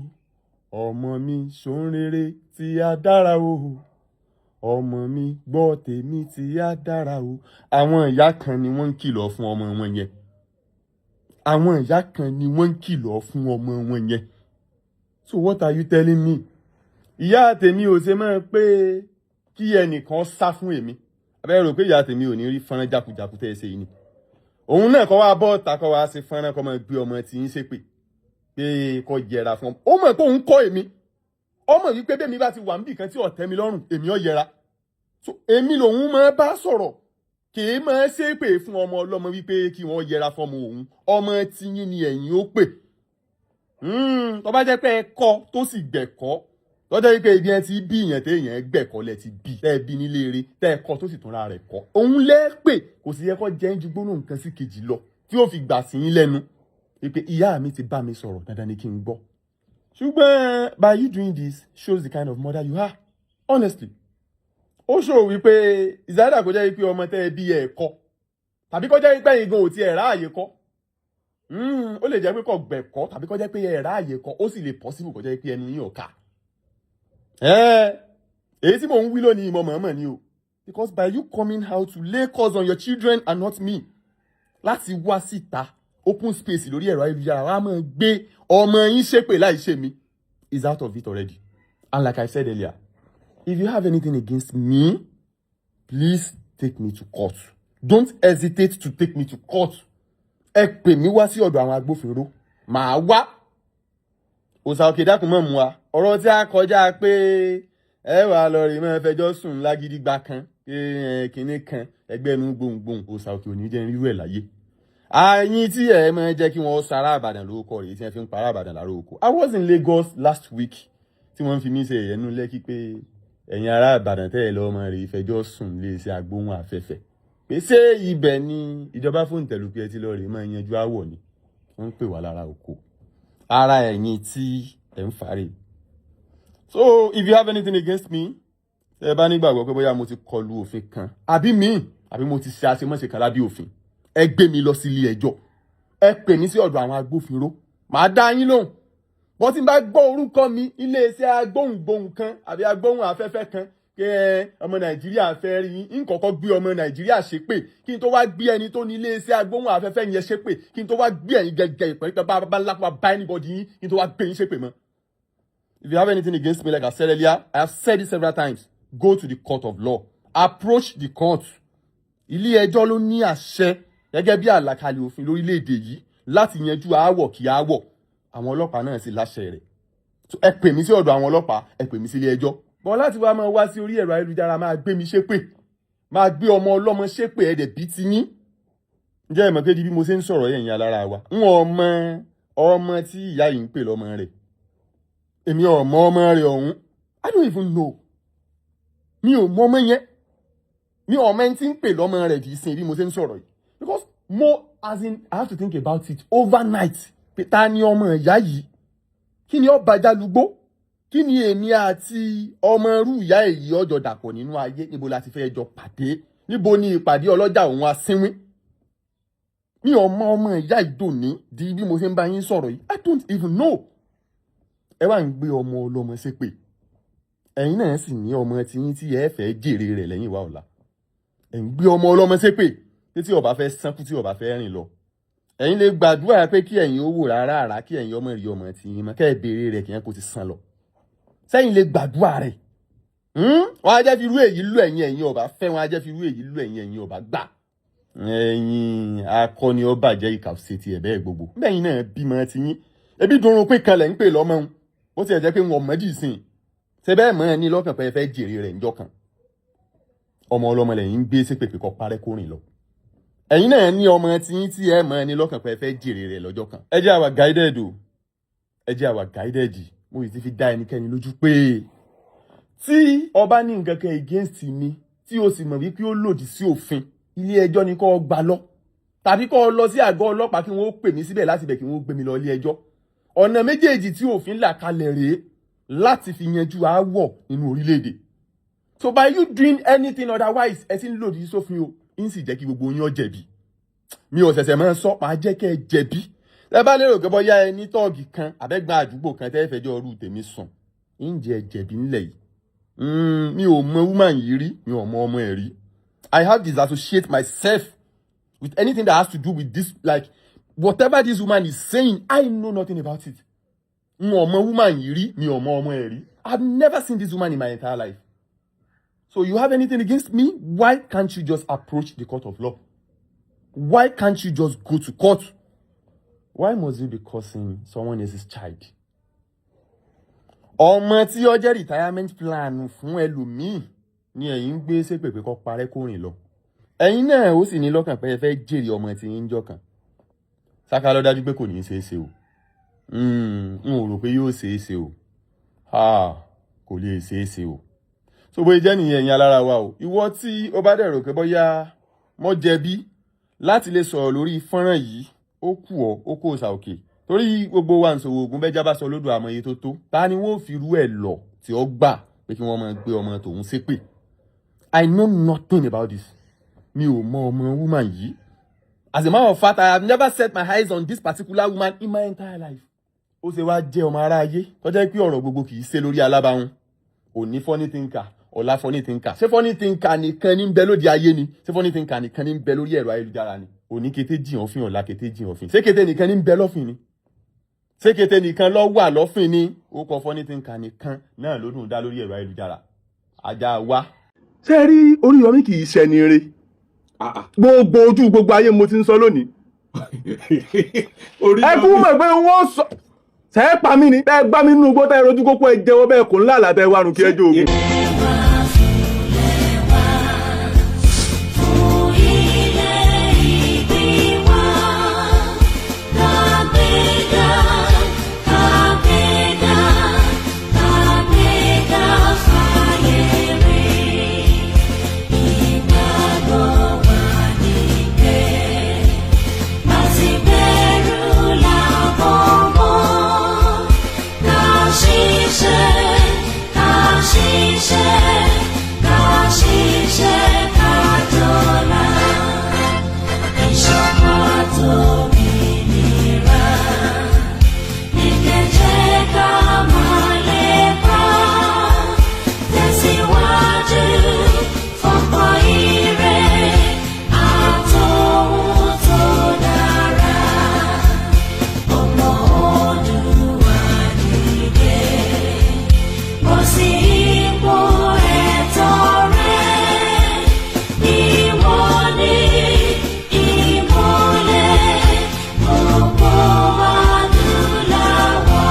Ọmọ mi, ṣòun rere tí a dára o. Ọmọ mi, gbọ́ tèmi, tí a dára o." Àwọn ìyá kan ni wọ́n ń kìlọ̀ fún ọmọ wọn yẹn. Àwọn ìyá kan ni wọ́n ń kìlọ̀ fún ọmọ wọn yẹn. So what are you telling me? Ìyá tèmi ò ṣe máa pé kí ẹnìkan sá fún èmi. Abẹ́rẹ́ rò pé ìyá tèmi ò ní rí fọ́nrán jákujàku tẹ́ ẹ ṣe yìí ni? Òun náà kọ́ wá bọ́ ta, kọ́ wá ṣe fọ́nrán, kọ́ máa gbé ọmọ tí ń ṣépè pé kọ́ yẹra fún ọmọ. Ó mọ̀ pé òun kọ́ èmi. Ó mọ̀ wípé bẹ́ẹ̀ mi bá ti wà níbì kan tí ó tẹ́ mi lọ́rùn, èmi ò yẹra. So èmi lòun máa bá sọ̀rọ̀, kì í máa ṣépè fún ọmọ ọlọ́mọ wípé kí wọ́n yẹra fọmọ òun. Ọmọ tiyín ni ẹ̀yin ó pè. Tó bá jẹ́ pé ẹ kọ́ tó sì gbẹ̀kọ́, tó jẹ́ pé ibi ẹ ti bí ìyẹn téèyàn gbẹ̀kọ́ lẹ ti bí, tẹ́ ẹ bí nílé eré, tẹ́ ẹ kọ́ tó sì túnra rẹ̀ kọ́, òun lẹ́ pè. Kò sì yẹ kó jẹ́ ń ju gbólóhùn kan sí kejì lọ tí ó fi gbà sí yín lẹ́nu wípé ìyá mi ti bá mi sọ̀rọ̀, dandan ni kí n gbọ́. Ṣùgbọ́n by you doing this shows the kind of mother you are, honestly. Ó ṣòwò wípé ìzáyàdà kò jẹ́ wípé ọmọ tẹ́ ẹ bí ẹ kọ́, tàbí kó jẹ́ wípé ẹ̀yin gan ò tiẹ̀ ráàyè kọ́. Ó lè jẹ́ pé kò gbẹ̀kọ́, tàbí kó jẹ́ pé ẹ ráàyè kọ́. Ó sì lè possible kó jẹ́ pé ẹnu yín ò ká. Èyí tí mò ń wí lónìí, ìmọ̀ mọ̀ọ́mọ̀ ni o, because by you coming out to lay curse on your children and not me, láti wá síta open space lórí ẹ̀rọ ayélujára wàá máa gbé ọmọ yín ṣépè láì ṣe mi is out of it already. And like I said earlier, if you have anything against me, please take me to court. Don't hesitate to take me to court. Ẹ pè mí wá sí ọ̀dọ̀ àwọn agbófinró, màá wá. Òòsà òkè dákun mọ̀ mú wa. Ọ̀rọ̀ tí a kọjá pé ẹ wà lọ rí mọ́ fẹjọ́ sùn lágídígba kan pé kinní kan ẹgbẹ́ nu gbohùngbohùn. Òòsà òkè ò ní jẹ́ rírú ẹ̀ láyé. Àyìn tí ẹ máa jẹ́ kí wọ́n sara Àbàdàn lórúkọ rèé tí wọ́n fi ń para Àbàdàn lára oko. I was in Lagos last week tí wọ́n fi mí ṣe ẹ̀yẹ́nú Lẹ́kí pé ẹ̀yin ará Ìbàdàn tẹ́ ẹ lọ́ọ́ mọ rèé fẹjọ́ sùn lè ṣe agbóhùn afẹ́fẹ́, pé ṣé ibẹ̀ ni ìjọba fóònù tẹ̀lú pé ẹ ti lọ rèé máa yanjú áwọ̀ ni wọ́n ń pè wá lára oko ara ẹ̀yin tí ẹ̀ ń fàárẹ̀. So if you have anything against me, ẹ bá nígbàgbọ́ pé bóyá mo ti kọlu òfin kan àbí míì, àbí mo ti ṣe àṣemọ́ṣe kan lábẹ́ òfin, ẹ gbé mi lọ sí ilé ẹjọ́, ẹ pè mí sí ọ̀dọ̀ àwọn agbófinró, màá dá yín lóhùn. Bọ́n tí n bá gbọ́ orúkọ mi iléeṣẹ́ agbóhùngbohùn kan àbí agbóhùn afẹ́fẹ́ kan kí ẹ ọmọ Nàìjíríà fẹ́ rí yín, n kọ́kọ́ gbé ọmọ Nàìjíríà ṣépè kí n tó wá gbé ẹni tó ní iléeṣẹ́ agbóhùn afẹ́fẹ́ yẹn ṣépè, kí n tó wá gbé ẹ̀yin gẹ́gẹ́ ìpẹ́ ìpẹ́ bá bá lápá bá anybody yín, kí n tó wá gbé yín ṣépè mọ́. If you have anything against me, like I said earlier, I have said it several times, go to the court of law, approach the court. Ilé ẹjọ́ ló ní àṣẹ gẹ́gẹ́ bí àlàkalẹ̀ òfin lórílẹ̀‐èdè yìí láti yanjú aáwọ̀ kí aáwọ̀. Àwọn ọlọ́pàá náà sì láṣẹ rẹ̀. So ẹ pè mí sí ọ̀dọ̀ àwọn ọlọ́pàá, ẹ pè mí sí ilé ẹjọ́. Bọ́ láti wá máa wá sí orí ẹ̀rọ ayélujára, máa gbé mi ṣépè, máa gbé ọmọ ọlọ́mọ ṣépè, ẹ̀dẹ̀ bí ti yín. Ǹjẹ́ ẹ mọ̀ pé di bí mo ṣe ń sọ̀rọ̀ yẹn, yẹn alára wa ń ọmọ ọmọ tí ìyá yìí ń pè lọ́mọ rẹ̀. Èmi ò mọ ọmọ rẹ̀ ọ̀hún. I don't even know. Mi ò mọ ọmọ yẹn, mi ò mọ ẹni tí ń pè lọ́mọ rẹ̀ dì í sin bí mo ṣe ń sọ̀rọ̀ yìí, because mo, as in, I have to think about it overnight pé ta ni ọmọ ìyá yìí? Kí ni ó bàjálùgbó? Kí ni èmi àti ọmọ irú ìyá èyí ọjọ́ dàpọ̀ nínú ayé? Níbo la ti fẹ́ jọ pàdé? Níbo ni ìpàdé ọlọ́jà òun asínwín? Mi ò mọ ọmọ ìyá ìdòní di bí mo ṣe ń bá yín sọ̀rọ̀ yìí. I don't even know. Ẹ wá ń gbé ọmọ ọlọ́mọ ṣépè. Ẹ̀yin náà sì ní ọmọ tiyín tí ẹ fẹ́ jèrè rẹ̀ lẹ́yìn wa ọ̀la. Ẹ̀ ń gbé ọmọ ọlọ́mọ ṣépè tí ó bá fẹ́ sánkú, tí ó bá fẹ́ rìn lọ. Ẹ̀yin lè gbàdúrà pé kí ẹ̀yin ó wò rárá rárá, kí ẹ̀yin ọmọ rí ọmọ tiyín mọ́, kẹ́ ẹ béèrè rẹ̀ kí ẹ kó ti sàn lọ. Sẹ́yìn lè gbàdúrà rẹ̀. Wọ́n á jẹ́ fi irú èyí lú ẹ̀yin, ẹ̀yin ọba fẹ́. Wọ́n á jẹ́ fi irú èyí lú ẹ̀yin, ẹ̀yin ọba gbà. Ẹ̀yin akọni ọba jẹ́ ìkà ṣe tiẹ̀ bẹ́ẹ̀ gbogbo bẹ́yìn náà bímọ tiyín. Ebi dunrun pín kan lẹ̀ ń pè lọ́mọ òun. Ó ti ẹ̀ jẹ́ pé wọn mọ́dì sìn ṣe bẹ́ẹ̀ mọ́ ẹ ní lọ́kàn pé ẹ fẹ́ jèrè rẹ̀ ńjọ́ kan. Ọmọ ọlọ́mọ lẹ́yìn ń gbé sí pèpè kọ́ parẹ́ kó rìn lọ. Ẹ̀yin náà ní ọmọ tiyín tí ẹ mọ́ ẹ ní lọ́kàn pé ẹ fẹ́ jèrè rẹ̀ lọ́jọ́ kan. Ẹ jẹ́ àwa guided o, ẹ jẹ́ àwa guided. Mo sì ti fi dá ẹnikẹ́ni lójú pé tí ọba ní nǹkan kan against mi, tí o sì mọ̀ wípé ó lòdì sí òfin, ilé ẹjọ́ ni kó gbà lọ, tàbí kó lọ sí àgọ́ ọlọ́pàá kí wọ́n pè mí síbẹ̀, láti bẹ̀ kí wọ́n gbé mi lọ ilé ẹjọ́. Ọ̀nà méjèèjì tí òfin là kalẹ̀ rèé láti fi yanjú aáwọ̀ nínú orílẹ̀-èdè. So by you doing anything otherwise, ẹ ti ń lòdì sófin o, ń sì jẹ́ kí gbogbo yín ó jẹ̀bi. Mi ò ṣẹ̀ṣẹ̀ máa ń sọ, máa jẹ́ kẹ́ ẹ jẹ̀bi. Ẹ bá lérò pé bóyá ẹ ní tọ́ọ̀gì kan àbẹ́gbọ́n àdúgbò kan tẹ́ fẹjọ́ ọrú tèmi sùn, ń jẹ́ jẹ̀bi ńlẹ̀ yìí. Mi ò mọ woman yìí rí, mi ò mọ ọmọ ẹ̀ rí. I have disassociate myself with anything that has to do with this. Like, whatever this woman is saying, I know nothing about it. N ò mọ woman yìí rí, mi ò mọ ọmọ ẹ̀ rí. I've never seen this woman in my entire life. So you have anything against me, why can't you just approach the court of law? Why can't you just go to court? Why must you be cursing someone else's child? Ọmọ tí ó jẹ́ retirement plan fún ẹlòmíì ni ẹ̀yin ń gbé ṣépè pé kó parẹ́ kó rìn lọ. Ẹ̀yin náà ó sì ní lọ́kàn pé ẹ fẹ́ jèrè ọmọ tí ń jọ kan. Sáká ló dájú pé kò ní í ṣeé ṣe o. N ò rò pé yóò ṣeé ṣe o, kò lè ṣeé ṣe o. So bóyá jẹ́ nìyẹn, ẹ̀yin alára wa o. Ìwọ tí ó bá dẹ̀ rò pé bóyá mo jẹ̀bi láti lè sọ̀rọ̀ lórí fọ́nrán yìí, ó kù ọ́, ó kó òsà òkè, torí gbogbo wa ń sòwò ògùn bẹ́jà bá sọ lódò àmọ́ iye tó tó ta ni wọ́n fi rú ẹ̀ lọ tí ó gbà pé kí wọ́n máa gbé ọmọ tòun ṣépè. I know nothing about this. Mi ò mọ ọmọ woman yìí. As a matter of fact, I have never set my eyes on this particular woman in my entire life. Ó ṣe wá jẹ́ ọmọ aráyé tó jẹ́ pé ọ̀rọ̀ gbogbo kì í ṣe lórí alábàáhùn? Òní funny thinker, ọ̀la funny thinker. Ṣé funny thinker nìkan ní ń bẹ lóde ayé ni? Ṣé funny thinker nìkan ní ń bẹ lórí ẹ̀rọ ayélujára ni? Òní kété jìn ọ̀fìn, ọ̀la kété jìn ọ̀fìn. Ṣé kété nìkan ní ń bẹ lọ́fìn ni? Ṣé kété nìkan ló wà lọ́fìn ni? Ó kọ funny thinker nìkan náà ló dùn dá lórí ẹ̀rọ ayélujára. Ajá wa. Ṣé rí, Oríyọmí kì í ṣẹni re. Gbogbo ojú gbogbo ayé mo ti ń sọ lónìí. Ẹ kú mọ̀ pé wọ́n sọ ṣe é pa mí ni bẹ́ẹ̀ gbá mi nínú igbó tẹ́ ẹ rojú kókó, ẹ jẹ́wọ́ bẹ́ẹ̀ kò ńlá àlàtẹ̀ warùn kí ẹ jó ogun. Fún ilẹ̀ ìbí wa, kàgbéga, kàgbéga, kàgbéga fáyé rí. Ìgbàgbọ́ wa ní pé láti bẹ̀rù làbọ̀ mọ́. Ká ṣiṣẹ́, ká ṣiṣẹ́, ká ṣiṣẹ́, ká jọlá. Ìṣọ̀kan àtòmìnira ní kẹ̀jẹ́ ká máa lépa. Tẹ̀síwájú fọ́pọ̀ ire àtòhun tó dára. Ọmọ Oòduà dìde, bọ́ sí ipò ẹ̀tọ́ rẹ. Ìwọ ni ìmọ́lẹ̀ gbogbo adúláwọ̀.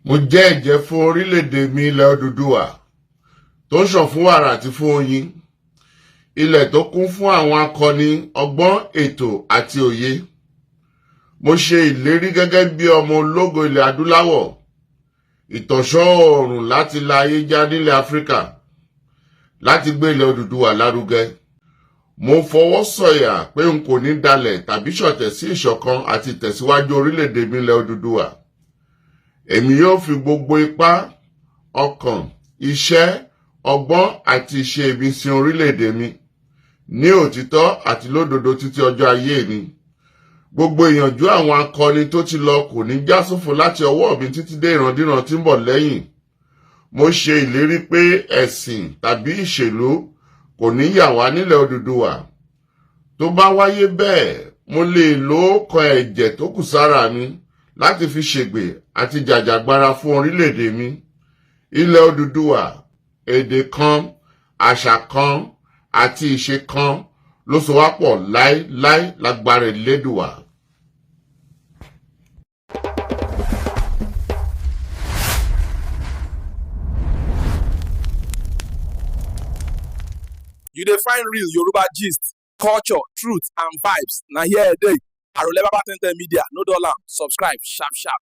Mo jẹ́ ẹ̀jẹ́ fún orílẹ̀-èdè mi, ilẹ̀ Odùduwà. tó ń ṣàn fún wàrà àti fún oyin, ilẹ̀ tó kún fún àwọn akọni, ọgbọ́n, ètò àti òye. Mo ṣe ìlérí gẹ́gẹ́ bí ọmọ ológo ilẹ̀ adúláwọ̀, ìtànṣán oòrùn láti la ayé já nílẹ̀ Áfíríkà, láti gbé ilẹ̀ Odùduwà lárugẹ. Mo fọwọ́ sọ̀yà pé n kò ní dalẹ̀ tàbí ṣọ̀tẹ̀ sí ìṣọ̀kan àti ìtẹ̀síwájú orílẹ̀-èdè mi ilẹ̀ Odùduwà. Èmi yóò fi gbogbo ipá, ọkàn, iṣẹ́, ọgbọ́n àti ìṣe mi sin orílẹ̀-èdè mi ní òtítọ́ àti lódodo títí ọjọ́ ayé mi. Gbogbo ìyànjú àwọn akọni tó ti lọ kò ní já sófo láti ọwọ́ mi títí dé ìrandíran tí ń bọ̀ lẹ́yìn. Mo ṣe ìlérí pé ẹ̀sìn tàbí ìṣèlú kò ní yà wá nílẹ̀ Odùduwà. Tó bá wáyé bẹ́ẹ̀, mo lè lo kan ẹ̀jẹ̀ tó kù sára mi láti fi ṣègbè àti jàjàgbara fún orílẹ̀-èdè mi ilẹ̀ Odùduwà. Èdè kan, àṣà kan àti ìṣe kan ló so wá pọ̀ láéláé lágbára Elédùwà. You dey find real Yoruba gist, culture, truth and vibes. Na here e dey. Arole Baba 1010 Media, no dull am. Subscribe sharp sharp.